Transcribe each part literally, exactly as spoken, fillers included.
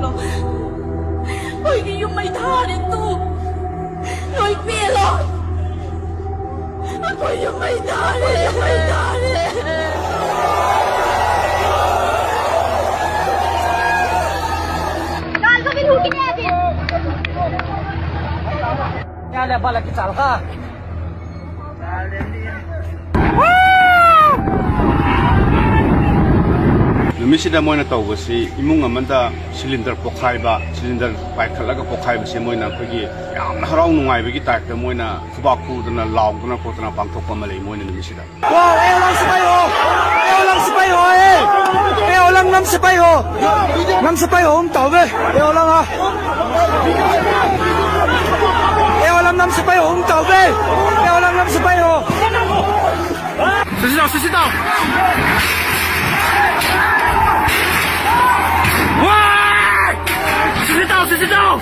ꯑꯩꯈꯣꯏꯒꯤ ꯌꯨꯝ ꯃꯩ ꯊꯥꯔꯦ ꯇꯨ꯫ ꯂꯣꯏ ꯄꯦꯜꯂꯣ꯫ ꯑꯩꯈꯣꯏ ꯌꯨꯝ ꯃꯩ ꯊꯥꯔꯦ, ꯃꯩ ꯊꯥꯔꯦ꯫ ꯅꯨꯃꯤꯠꯁꯤꯗ ꯃꯣꯏꯅ ꯇꯧꯕꯁꯤ, ꯏꯃꯨꯡ ꯑꯃꯗ ꯁꯤꯂꯤꯟꯗꯔ ꯄꯣꯈꯥꯏꯕ, ꯁꯤꯂꯤꯟꯗꯔ ꯄꯥꯏꯈꯠꯂꯒ ꯄꯣꯈꯥꯏꯕꯁꯦ ꯃꯣꯏꯅ ꯑꯩꯈꯣꯏꯒꯤ ꯌꯥꯝꯅ ꯍꯔꯥꯎ ꯅꯨꯡꯉꯥꯏꯕꯒꯤ ꯇꯥꯏꯞꯇ ꯃꯣꯏꯅ ꯈꯨꯕꯥꯛ ꯈꯨꯗꯅ, ꯂꯥꯎꯗꯅ ꯈꯣꯠꯇꯅ ꯄꯥꯡꯊꯣꯛꯄ ꯑꯃ ꯂꯩ ꯃꯣꯏꯅ ꯅꯨꯃꯤꯠꯁꯤꯗ꯫ ꯍꯣ, ꯑꯦ ꯑꯣꯂꯥꯡ ꯁꯤꯄꯥꯏ ꯍꯣ! ꯑꯦ ꯑꯣꯂꯥꯡ ꯁꯤꯄꯥꯏ ꯍꯣ, ꯑꯦ! ꯑꯦ ꯑꯣꯂꯥꯡ ꯅꯝ ꯁꯤꯄꯥꯏ ꯍꯣ! ꯅꯝ ꯁꯤꯄꯥꯏ ꯍꯣ, ꯎꯝ, ꯇꯧꯕꯦ꯫ ꯑꯦ ꯑꯣꯂꯥꯡ ꯑ꯫ ꯑꯦ ꯑꯣꯂꯥꯡ ꯅꯝ ꯁꯤꯄꯥꯏ ꯍꯣ, ꯎꯝ, ꯇꯧꯕꯦ꯫ ꯑꯦ ꯑꯣꯂꯥꯡ ꯅꯝ ꯁꯤꯄꯥꯏ ꯍꯣ꯫ ꯁꯤꯁꯤ ꯇꯥꯎ, ꯁꯤꯁꯤ ꯇꯥꯎ꯫ ꯋꯥ! ꯁꯤꯁꯤ ꯇꯥꯎ, ꯁꯤꯁꯤ ꯇꯥꯎ꯫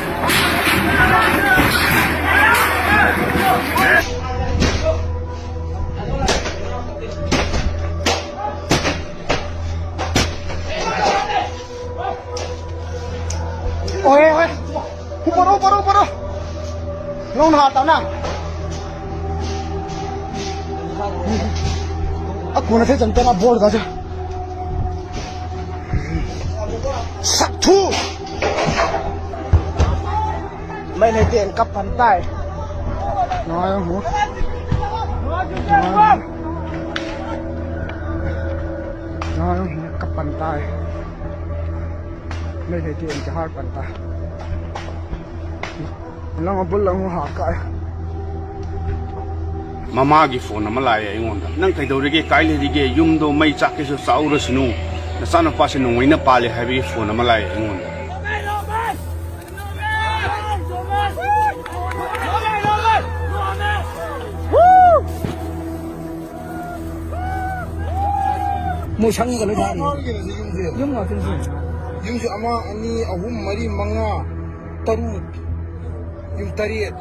ꯑꯣꯍꯦ, ꯍꯣꯏ꯫ ꯍꯨ ꯄꯔꯣ, ꯄꯔꯣ, ꯄꯔꯣ꯫ ꯅꯪ ꯅꯍꯥ ꯇꯥꯅ꯫ ꯑ, ꯀꯣꯟꯅ ꯊꯦ ꯆꯟꯇꯅ ꯕꯣꯜ ꯒꯥꯖꯦ꯫ ꯁꯛꯊꯨ꯫ ꯃꯩ ꯂꯩꯇꯦꯅ ꯀꯞꯄꯟ ꯇꯥꯏ꯫ ꯅꯨꯡꯉꯥꯏꯔꯝꯃꯣ꯫ ꯅꯨꯡꯉꯥꯏꯔꯝꯃꯣ꯫ ꯅꯨꯡꯉꯥꯏꯔꯝꯃꯣ꯫ ꯀꯞꯄꯟ ꯇꯥꯏ꯫ ꯃꯩ ꯂꯩꯇꯦꯅ ꯀꯍꯥꯔ ꯄꯟ ꯇꯥꯏ꯫ ꯂꯪ ꯑꯕꯨꯜ ꯂꯪ ꯍꯥ ꯀꯥꯏ꯫ ꯃꯃꯥꯒꯤ ꯐꯣꯟ ꯑꯃ ꯂꯥꯛꯑꯦ ꯑꯩꯉꯣꯟꯗ꯫ "ꯅꯪ ꯀꯩꯗꯧꯔꯤꯒꯦ? ꯀꯥꯏ ꯂꯩꯔꯤꯒꯦ? ꯌꯨꯝꯗꯣ ꯃꯩ ꯆꯥꯛꯀꯦꯁꯨ ꯆꯥꯛꯎꯔꯁꯅꯨ꯫ ꯅꯆꯥꯅꯨꯄꯥꯁꯦ ꯅꯣꯡꯃꯩꯅ ꯄꯥꯜꯂꯦ" ꯍꯥꯏꯕꯒꯤ ꯐꯣꯟ ꯑꯃ ꯂꯥꯛꯑꯦ ꯑꯩꯉꯣꯟꯗ꯫ ꯃꯣꯏ ꯁꯪꯉꯒ ꯂꯣꯏ ꯊꯥꯔꯤ꯫ ꯌꯨꯝ ꯉꯥꯛꯇꯅꯤ ꯁꯤ꯫ ꯌꯨꯝꯁꯦ ꯑꯃ, ꯑꯅꯤ, ꯑꯍꯨꯝ, ꯃꯔꯤ, ꯃꯉꯥ, ꯇꯔꯨꯛ꯫ ꯌꯨꯝ ꯇꯔꯦꯠ꯫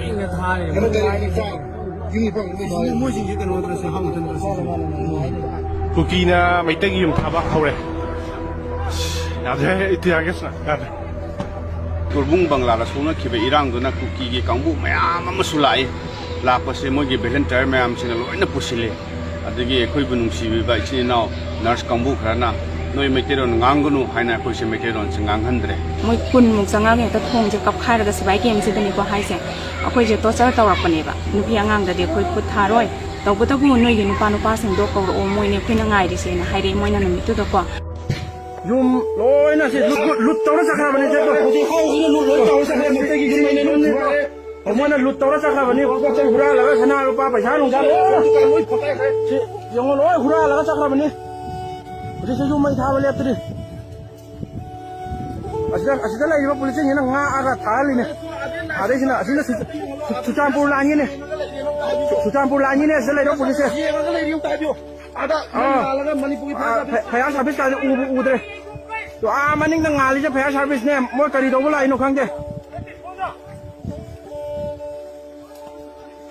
ꯏꯪꯅ ꯊꯥꯔꯦ꯫ ꯌꯨꯝ ꯇꯔꯦꯠ, ꯅꯤꯄꯥꯟ꯫ ꯌꯨꯝ ꯅꯤꯄꯥꯟ, ꯌꯨꯝ ꯅꯤꯄꯥꯟ꯫ ꯃꯣꯏꯁꯤꯡꯁꯦ ꯀꯩꯅꯣ ꯅꯠꯇ꯭ꯔꯁꯦ, ꯍꯥꯎ ꯅꯠꯇ꯭ꯔꯁꯦ꯫ ꯀꯨꯀꯤꯅ ꯃꯩꯇꯩꯒꯤ ꯌꯨꯝ ꯊꯥꯕ ꯍꯧꯔꯦ꯫ ꯌꯥꯗ꯭ꯔꯦ, ꯏꯇꯤꯌꯥꯒꯤꯁꯤꯅ ꯌꯥꯗ꯭ꯔꯦ꯫ ꯀꯨꯔꯕꯨꯡ ꯕꯪꯂꯥꯗ ꯁꯣꯛꯅꯈꯤꯕ ꯏꯔꯥꯡꯗꯨꯅ ꯀꯨꯀꯤꯒꯤ ꯀꯥꯡꯕꯨ ꯃꯌꯥꯝ ꯑꯃꯁꯨ ꯂꯥꯛꯏ꯫ ꯂꯥꯛꯄꯁꯦ ꯃꯣꯏꯒꯤ ꯚꯣꯂꯨꯟꯇꯤꯌꯔ ꯃꯌꯥꯝꯁꯤꯅ ꯂꯣꯏꯅ ꯄꯨꯁꯤꯜꯂꯤ꯫ ꯑꯗꯒꯤ ꯑꯩꯈꯣꯏꯕꯨ ꯅꯨꯡꯁꯤꯕꯤꯕ ꯏꯆꯤꯟ ꯏꯅꯥꯎ ꯅꯔꯁ ꯀꯥꯡꯕꯨ ꯈꯔꯅ "ꯅꯣꯏ ꯃꯩꯇꯩꯂꯣꯟ ꯉꯥꯡꯒꯅꯨ" ꯍꯥꯏꯅ ꯑꯩꯈꯣꯏꯁꯦ ꯃꯩꯇꯩꯂꯣꯟꯁꯦ ꯉꯥꯡꯍꯟꯗ꯭ꯔꯦ꯫ ꯃꯣꯏ ꯀꯨꯟꯃꯨꯛ ꯆꯪꯉꯛꯑꯒ ꯍꯦꯛꯇ ꯊꯣꯡꯁꯦ ꯀꯞꯈꯥꯏꯔꯒ ꯁꯤꯕꯥꯏ ꯀꯦꯝꯁꯤꯗꯅꯤꯀꯣ ꯍꯥꯏꯁꯦ꯫ ꯑꯩꯈꯣꯏꯁꯦ ꯇꯣꯔꯆꯔ ꯇꯧꯔꯛꯄꯅꯦꯕ꯫ ꯅꯨꯄꯤ ꯑꯉꯥꯡꯗꯗꯤ ꯑꯩꯈꯣꯏ ꯈꯨꯠ ꯊꯥꯔꯣꯏ, ꯇꯧꯕꯇꯕꯨ ꯅꯣꯏꯒꯤ ꯅꯨꯄꯥ ꯅꯨꯄꯥꯁꯤꯡꯗꯣ ꯀꯧꯔꯛꯑꯣ, ꯃꯣꯏꯅꯦ ꯑꯩꯈꯣꯏꯅ ꯉꯥꯏꯔꯤꯁꯦꯅ ꯍꯥꯏꯔꯛꯑꯦ ꯃꯣꯏꯅ ꯅꯨꯃꯤꯠꯇꯨꯗꯀꯣ꯫ ꯌꯨꯝ ꯂꯣꯏꯅ ꯁꯤ ꯂꯨꯠ, ꯂꯨꯠ, ꯂꯨꯠ ꯇꯧꯔ ꯆꯠꯈ꯭ꯔꯕꯅꯦ ꯁꯦ꯫ ꯍꯧꯖꯤꯛ ꯍꯧꯖꯤꯛ ꯂꯨꯠ ꯂꯣꯏ ꯇꯧꯔ ꯆꯠꯈ꯭ꯔꯦ꯫ ꯃꯩꯇꯩꯒꯤ ꯌꯨꯝ ꯂꯩꯅ ꯌꯨꯝ ꯂꯩꯅ꯫ ꯃꯣꯏꯅ ꯂꯨꯠ ꯇꯧꯔ ꯆꯠꯈ꯭ꯔꯕꯅꯤ꯫ ꯄꯣꯠ ꯆꯩ ꯍꯨꯔꯥꯜꯂꯒ ꯁꯅꯥ ꯂꯨꯄꯥ ꯄꯩꯁꯥ ꯅꯨꯡꯁꯥ ꯂꯣꯏ ꯗꯨꯀꯥꯟ ꯂꯣꯏ ꯐꯛꯀꯥꯏꯈ꯭ꯔꯦ꯫ ꯁꯤ ꯌꯦꯡꯉꯣ, ꯂꯣꯏ ꯍꯨꯔꯥꯜꯂꯒ ꯆꯠꯈ꯭ꯔꯕꯅꯤ꯫ ꯍꯧꯖꯤꯛꯁꯤꯁꯨ ꯃꯩ ꯊꯥꯕ ꯂꯦꯞꯇ꯭ꯔꯤ꯫ ꯑꯁꯤꯗ, ꯑꯁꯤꯗ ꯂꯩꯔꯤꯕ ꯄꯨꯂꯤꯁꯁꯤꯡꯁꯤꯅ ꯉꯥꯛꯑꯒ ꯊꯥꯍꯜꯂꯤꯅꯦ꯫ ꯑꯗꯩꯁꯤꯅ, ꯑꯁꯤꯅ ꯆꯨ-, ꯆꯨ-, ꯆꯨꯔꯆꯥꯟꯄꯨꯔ ꯂꯥꯟꯒꯤꯅꯦ꯫ ꯆꯨꯔꯆꯥꯟꯄꯨꯔ ꯂꯥꯟꯒꯤꯅꯦ ꯑꯁꯤꯗ ꯂꯩꯔꯤꯕ ꯄꯨꯂꯤꯁꯁꯦ꯫ ꯌꯦꯡꯉꯒ ꯂꯩꯔꯤ ꯑꯝꯇ ꯍꯥꯏꯕꯤꯌꯨ꯫ ꯑꯥꯗ ꯅꯪ ꯑꯥ꯫ ꯂꯥꯜꯂꯒ ꯃꯅꯤꯄꯨꯔꯒꯤ ꯑꯥ, ꯐꯥꯏꯌꯔ ꯁꯥꯔꯚꯤꯁ ꯀꯥꯏꯗ ꯎꯕꯨ ꯎꯗ꯭ꯔꯦ꯫ ꯑꯥ, ꯃꯅꯤꯡꯗ ꯉꯥꯜꯂꯤꯁꯦ ꯐꯥꯏꯌꯔ ꯁꯥꯔꯚꯤꯁꯅꯦ꯫ ꯃꯣꯏ ꯀꯔꯤ ꯇꯧꯕ ꯂꯥꯛꯏꯅꯣ ꯈꯪꯗꯦ꯫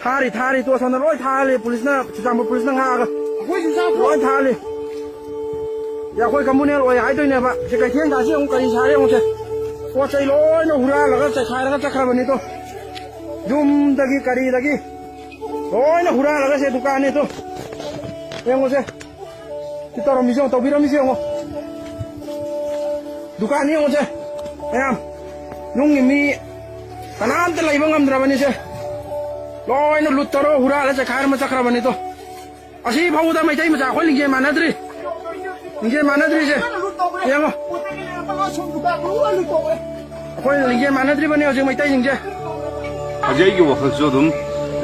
ꯊꯥꯔꯤ, ꯊꯥꯔꯤ, ꯇꯨ ꯑꯁꯣꯝꯗ ꯂꯣꯏ ꯊꯥꯍꯜꯂꯤ ꯄꯨꯂꯤꯁꯅ, ꯆꯨꯔꯆꯥꯟꯄꯨꯔ ꯄꯨꯂꯤꯁꯅ ꯉꯥꯛꯑꯒ꯫ ꯑꯩꯈꯣꯏ ꯆꯨꯔꯆꯥꯟꯄꯨꯔ꯫ ꯂꯣꯏ ꯊꯥꯍꯜꯂꯤ꯫ ꯁꯤ ꯑꯩꯈꯣꯏ ꯀꯝꯃꯨꯅꯦꯜ ꯑꯣꯏ ꯍꯥꯏꯗꯣꯏꯅꯦꯕ꯫ ꯁꯤ ꯀꯩꯊꯦꯜ ꯀꯥꯁꯤ ꯑꯃꯨꯛ ꯀꯔꯤ ꯁꯥꯔꯦ ꯌꯦꯡꯉꯨꯁꯦ꯫ ꯄꯣꯠ ꯆꯩ ꯂꯣꯏꯅ ꯍꯨꯔꯥꯜꯂꯒ ꯆꯥꯏꯈꯥꯏꯔꯒ ꯆꯠꯈ꯭ꯔꯕꯅꯤꯗꯣ꯫ ꯌꯨꯝꯗꯒꯤ ꯀꯔꯤꯗꯒꯤ ꯂꯣꯏꯅ ꯍꯨꯔꯥꯜꯂꯒ ꯁꯦ ꯗꯨꯀꯥꯟꯅꯤꯗꯣ꯫ ꯌꯦꯡꯉꯨꯁꯦ꯫ ꯁꯤ ꯇꯧꯔꯝꯃꯤꯁꯦ ꯌꯦꯡꯉꯣ, ꯇꯧꯕꯤꯔꯝꯃꯤꯁꯦ ꯌꯦꯡꯉꯣ꯫ ꯗꯨꯀꯥꯟ ꯌꯦꯡꯉꯨꯁꯦ ꯃꯌꯥꯝ꯫ ꯌꯨꯝꯒꯤ ꯃꯤ ꯀꯅꯥꯝꯇ ꯂꯩꯕ ꯉꯝꯗ꯭ꯔꯕꯅꯤꯁꯦ꯫ ꯂꯣꯏꯅ ꯂꯨꯠ ꯇꯧꯔ ꯍꯨꯔꯥꯜꯂ ꯆꯈꯥꯏꯔꯝꯃ ꯆꯠꯈ꯭ꯔꯕꯅꯤꯗꯣ꯫ ꯑꯁꯤ ꯐꯥꯎꯕꯗ ꯃꯩꯇꯩ ꯃꯆꯥ ꯑꯩꯈꯣꯏ ꯂꯤꯡꯖꯦꯜ ꯃꯥꯟꯅꯗ꯭ꯔꯤ꯫ ꯂꯤꯡꯖꯦꯜ ꯃꯥꯟꯅꯗ꯭ꯔꯤꯁꯦ ꯌꯦꯡꯉꯣ꯫ ꯑꯩꯈꯣꯏ ꯂꯤꯡꯖꯦꯜ ꯃꯥꯟꯅꯗ꯭ꯔꯤꯕꯅꯤ ꯍꯧꯖꯤꯛ ꯃꯩꯇꯩꯁꯤꯡꯁꯦ꯫ ꯍꯧꯖꯤꯛ ꯑꯩꯒꯤ ꯋꯥꯈꯜꯁꯨ ꯑꯗꯨꯝ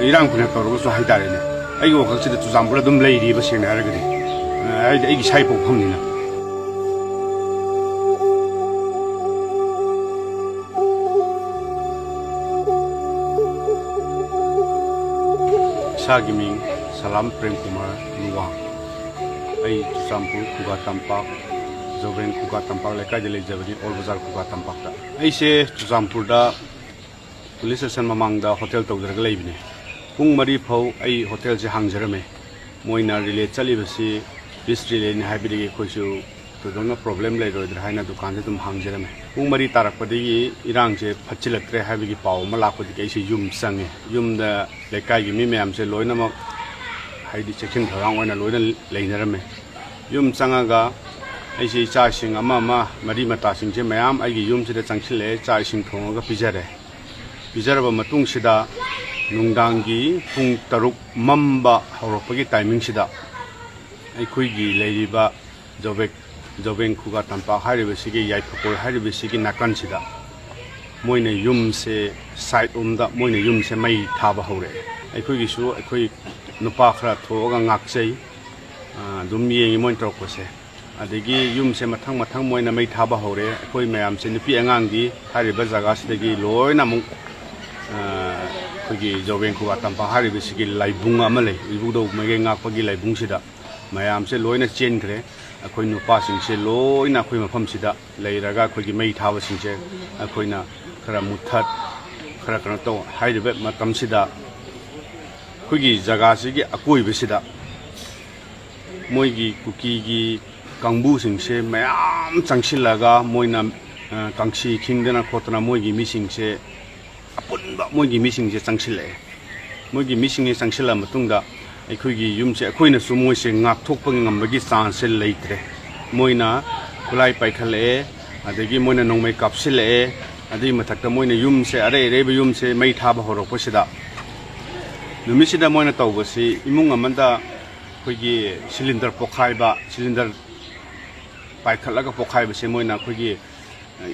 ꯏꯔꯥꯡ ꯈꯨꯅ ꯇꯧꯔꯒꯁꯨ ꯍꯥꯏꯇꯥꯔꯦꯅꯦ, ꯑꯩꯒꯤ ꯋꯥꯈꯜꯁꯤꯗ ꯆꯨꯔꯆꯥꯟꯄꯨꯔ ꯑꯗꯨꯝ ꯂꯩꯔꯤꯕ, ꯁꯦꯡꯅ ꯍꯥꯏꯔꯒꯗꯤ꯫ ꯍꯥꯏꯗꯤ ꯑꯩꯒꯤ ꯏꯁꯥ ꯄꯣꯛꯐꯝꯅꯤꯅ꯫ ꯏꯁꯥꯒꯤ ꯃꯤꯡ ꯁꯂꯥꯝ ꯄ꯭ꯔꯦꯝ ꯀꯨꯃꯥꯔ ꯅꯤꯋꯥꯡ꯫ ꯑꯩ ꯆꯨꯔꯆꯥꯟꯄꯨꯔ ꯈꯨꯒꯥ ꯇꯝꯄꯥꯛ, ꯖꯣꯕꯦꯟ ꯈꯨꯒꯥ ꯇꯝꯄꯥꯛ ꯂꯩꯀꯥꯏꯗ ꯂꯩꯖꯕꯅꯤ, ꯑꯣꯜ ꯕꯖꯥꯔ ꯈꯨꯒꯥ ꯇꯝꯄꯥꯛꯇ꯫ ꯑꯩꯁꯦ ꯆꯨꯔꯆꯥꯟꯄꯨꯔꯗ ꯄꯨꯂꯤꯁ ꯁ꯭ꯇꯦꯁꯟ ꯃꯃꯥꯡꯗ ꯍꯣꯇꯦꯜ ꯇꯧꯖꯔꯒ ꯂꯩꯕꯅꯦ꯫ ꯄꯨꯡ ꯃꯔꯤ ꯐꯥꯎ ꯑꯩ ꯍꯣꯇꯦꯜꯁꯦ ꯍꯥꯡꯖꯔꯝꯃꯦ꯫ ꯃꯣꯏꯅ ꯔꯤꯂꯦ ꯆꯠꯂꯤꯕꯁꯤ ꯄꯤꯁ ꯔꯤꯂꯦꯅꯤ ꯍꯥꯏꯕꯗꯒꯤ ꯑꯩꯈꯣꯏꯁꯨ ꯊꯣꯏꯗꯣꯛꯅ ꯄ꯭ꯔꯣꯕ꯭ꯂꯦꯝ ꯂꯩꯔꯣꯏꯗ꯭ꯔꯥ ꯍꯥꯏꯅ ꯗꯨꯀꯥꯟꯁꯦ ꯑꯗꯨꯝ ꯍꯥꯡꯖꯔꯝꯃꯦ꯫ ꯄꯨꯡ ꯃꯔꯤ ꯇꯥꯔꯛꯄꯗꯒꯤ ꯏꯔꯥꯡꯁꯦ ꯐꯠꯆꯤꯜꯂꯛꯇ꯭ꯔꯦ ꯍꯥꯏꯕꯒꯤ ꯄꯥꯎ ꯑꯃ ꯂꯥꯛꯄꯗꯒꯤ ꯑꯩꯁꯦ ꯌꯨꯝ ꯆꯪꯉꯦ꯫ ꯌꯨꯝꯗ ꯂꯩꯀꯥꯏꯒꯤ ꯃꯤ ꯃꯌꯥꯝꯁꯦ ꯂꯣꯏꯅꯃꯛ, ꯍꯥꯏꯗꯤ, ꯆꯦꯛꯁꯤꯟ ꯊꯧꯔꯥꯡ ꯑꯣꯏꯅ ꯂꯣꯏꯅ ꯂꯩꯅꯔꯝꯃꯦ꯫ ꯌꯨꯝ ꯆꯪꯉꯒ ꯑꯩꯁꯦ ꯏꯆꯥꯁꯤꯡ ꯑꯃ ꯑꯃ, ꯃꯔꯤ ꯃꯇꯥꯁꯤꯡꯁꯦ ꯃꯌꯥꯝ ꯑꯩꯒꯤ ꯌꯨꯝꯁꯤꯗ ꯆꯪꯁꯤꯜꯂꯛꯑꯦ, ꯆꯥꯛ ꯏꯁꯤꯡ ꯊꯣꯡꯉꯒ ꯄꯤꯖꯔꯦ꯫ ꯄꯤꯖꯔꯕ ꯃꯇꯨꯡꯁꯤꯗ ꯅꯨꯡꯗꯥꯡꯒꯤ ꯄꯨꯡ ꯇꯔꯨꯛ ꯃꯝꯕ ꯍꯧꯔꯛꯄꯒꯤ ꯇꯥꯏꯃꯤꯡꯁꯤꯗ ꯑꯩꯈꯣꯏꯒꯤ ꯂꯩꯔꯤꯕ ꯖꯣꯕꯦꯛ, ꯖꯣꯕꯦꯡ ꯈꯨꯒꯥ ꯇꯝꯄꯥꯛ ꯍꯥꯏꯔꯤꯕꯁꯤꯒꯤ, ꯌꯥꯏꯐꯀꯣꯜ ꯍꯥꯏꯔꯤꯕꯁꯤꯒꯤ ꯅꯥꯀꯟꯁꯤꯗ ꯃꯣꯏꯅ ꯌꯨꯝꯁꯦ, ꯁꯥꯏꯠ ꯔꯣꯝꯗ ꯃꯣꯏꯅ ꯌꯨꯝꯁꯦ ꯃꯩ ꯊꯥꯕ ꯍꯧꯔꯛꯑꯦ꯫ ꯑꯩꯈꯣꯏꯒꯤꯁꯨ, ꯑꯩꯈꯣꯏ ꯅꯨꯄꯥ ꯈꯔ ꯊꯣꯛꯑꯒ ꯉꯥꯛꯆꯩ꯫ ꯑꯥ, ꯑꯗꯨꯝ ꯌꯦꯡꯉꯤ ꯃꯣꯏꯅ ꯇꯧꯔꯛꯄꯁꯦ꯫ ꯑꯗꯒꯤ ꯌꯨꯝꯁꯦ ꯃꯊꯪ ꯃꯊꯪ ꯃꯣꯏꯅ ꯃꯩ ꯊꯥꯕ ꯍꯧꯔꯦ꯫ ꯑꯩꯈꯣꯏ ꯃꯌꯥꯝꯁꯦ, ꯅꯨꯄꯤ ꯑꯉꯥꯡꯗꯤ ꯍꯥꯏꯔꯤꯕ ꯖꯒꯥꯁꯤꯗꯒꯤ ꯂꯣꯏꯅ ꯑꯃꯨꯛ, ꯑꯥ, ꯑꯩꯈꯣꯏꯒꯤ ꯖꯣꯕꯦꯡ ꯈꯨꯒꯥ ꯇꯝꯄꯥꯛ ꯍꯥꯏꯔꯤꯕꯁꯤꯒꯤ ꯂꯥꯏꯕꯨꯡ ꯑꯃ ꯂꯩ, ꯏꯕꯨꯙꯧ ꯃꯩꯒꯩ ꯉꯥꯛꯄꯒꯤ ꯂꯥꯏꯕꯨꯡꯁꯤꯗ ꯃꯌꯥꯝꯁꯦ ꯂꯣꯏꯅ ꯆꯦꯟꯈ꯭ꯔꯦ꯫ ꯑꯩꯈꯣꯏ ꯅꯨꯄꯥꯁꯤꯡꯁꯦ ꯂꯣꯏꯅ ꯑꯩꯈꯣꯏ ꯃꯐꯝꯁꯤꯗ ꯂꯩꯔꯒ ꯑꯩꯈꯣꯏꯒꯤ ꯃꯩ ꯊꯥꯕꯁꯤꯡꯁꯦ ꯑꯩꯈꯣꯏꯅ ꯈꯔ ꯃꯨꯊꯠ, ꯈꯔ ꯀꯩꯅꯣ ꯇꯧ ꯍꯥꯏꯔꯤꯕ ꯃꯇꯝꯁꯤꯗ ꯑꯩꯈꯣꯏꯒꯤ ꯖꯒꯥꯁꯤꯒꯤ ꯑꯀꯣꯏꯕꯁꯤꯗ ꯃꯣꯏꯒꯤ ꯀꯨꯀꯤꯒꯤ ꯀꯥꯡꯕꯨꯁꯤꯡꯁꯦ ꯃꯌꯥꯝ ꯆꯪꯁꯤꯜꯂꯒ ꯃꯣꯏꯅ, ꯑ, ꯀꯥꯡꯁꯤ ꯈꯤꯡꯗꯅ ꯈꯣꯠꯇꯅ ꯃꯣꯏꯒꯤ ꯃꯤꯁꯤꯡꯁꯦ, ꯑꯄꯨꯟꯕ ꯃꯣꯏꯒꯤ ꯃꯤꯁꯤꯡꯁꯦ ꯆꯪꯁꯤꯜꯂꯛꯑꯦ꯫ ꯃꯣꯏꯒꯤ ꯃꯤꯁꯤꯡꯁꯦ ꯆꯪꯁꯤꯜꯂꯛꯑ ꯃꯇꯨꯡꯗ ꯑꯩꯈꯣꯏꯒꯤ ꯌꯨꯝꯁꯦ ꯑꯩꯈꯣꯏꯅꯁꯨ ꯃꯣꯏꯁꯦ ꯉꯥꯛꯊꯣꯛꯄ ꯉꯝꯕꯒꯤ ꯆꯥꯟꯁꯁꯦ ꯂꯩꯇ꯭ꯔꯦ꯫ ꯃꯣꯏꯅ ꯈꯨꯠꯂꯥꯏ ꯄꯥꯏꯈꯠꯂꯛꯑꯦ, ꯑꯗꯒꯤ ꯃꯣꯏꯅ ꯅꯣꯡꯃꯩ ꯀꯥꯞꯁꯤꯜꯂꯛꯑꯦ꯫ ꯑꯗꯨꯒꯤ ꯃꯊꯛꯇ ꯃꯣꯏꯅ ꯌꯨꯝꯁꯦ, ꯑꯔꯩ ꯑꯔꯩꯕ ꯌꯨꯝꯁꯦ ꯃꯩ ꯊꯥꯕ ꯍꯧꯔꯛꯄꯁꯤꯗ, ꯅꯨꯃꯤꯠꯁꯤꯗ ꯃꯣꯏꯅ ꯇꯧꯕꯁꯤ, ꯏꯃꯨꯡ ꯑꯃꯗ ꯑꯩꯈꯣꯏꯒꯤ ꯁꯤꯂꯤꯟꯗꯔ ꯄꯣꯈꯥꯏꯕ, ꯁꯤꯂꯤꯟꯗꯔ ꯄꯥꯏꯈꯠꯂꯒ ꯄꯣꯈꯥꯏꯕꯁꯦ ꯃꯣꯏꯅ ꯑꯩꯈꯣꯏꯒꯤ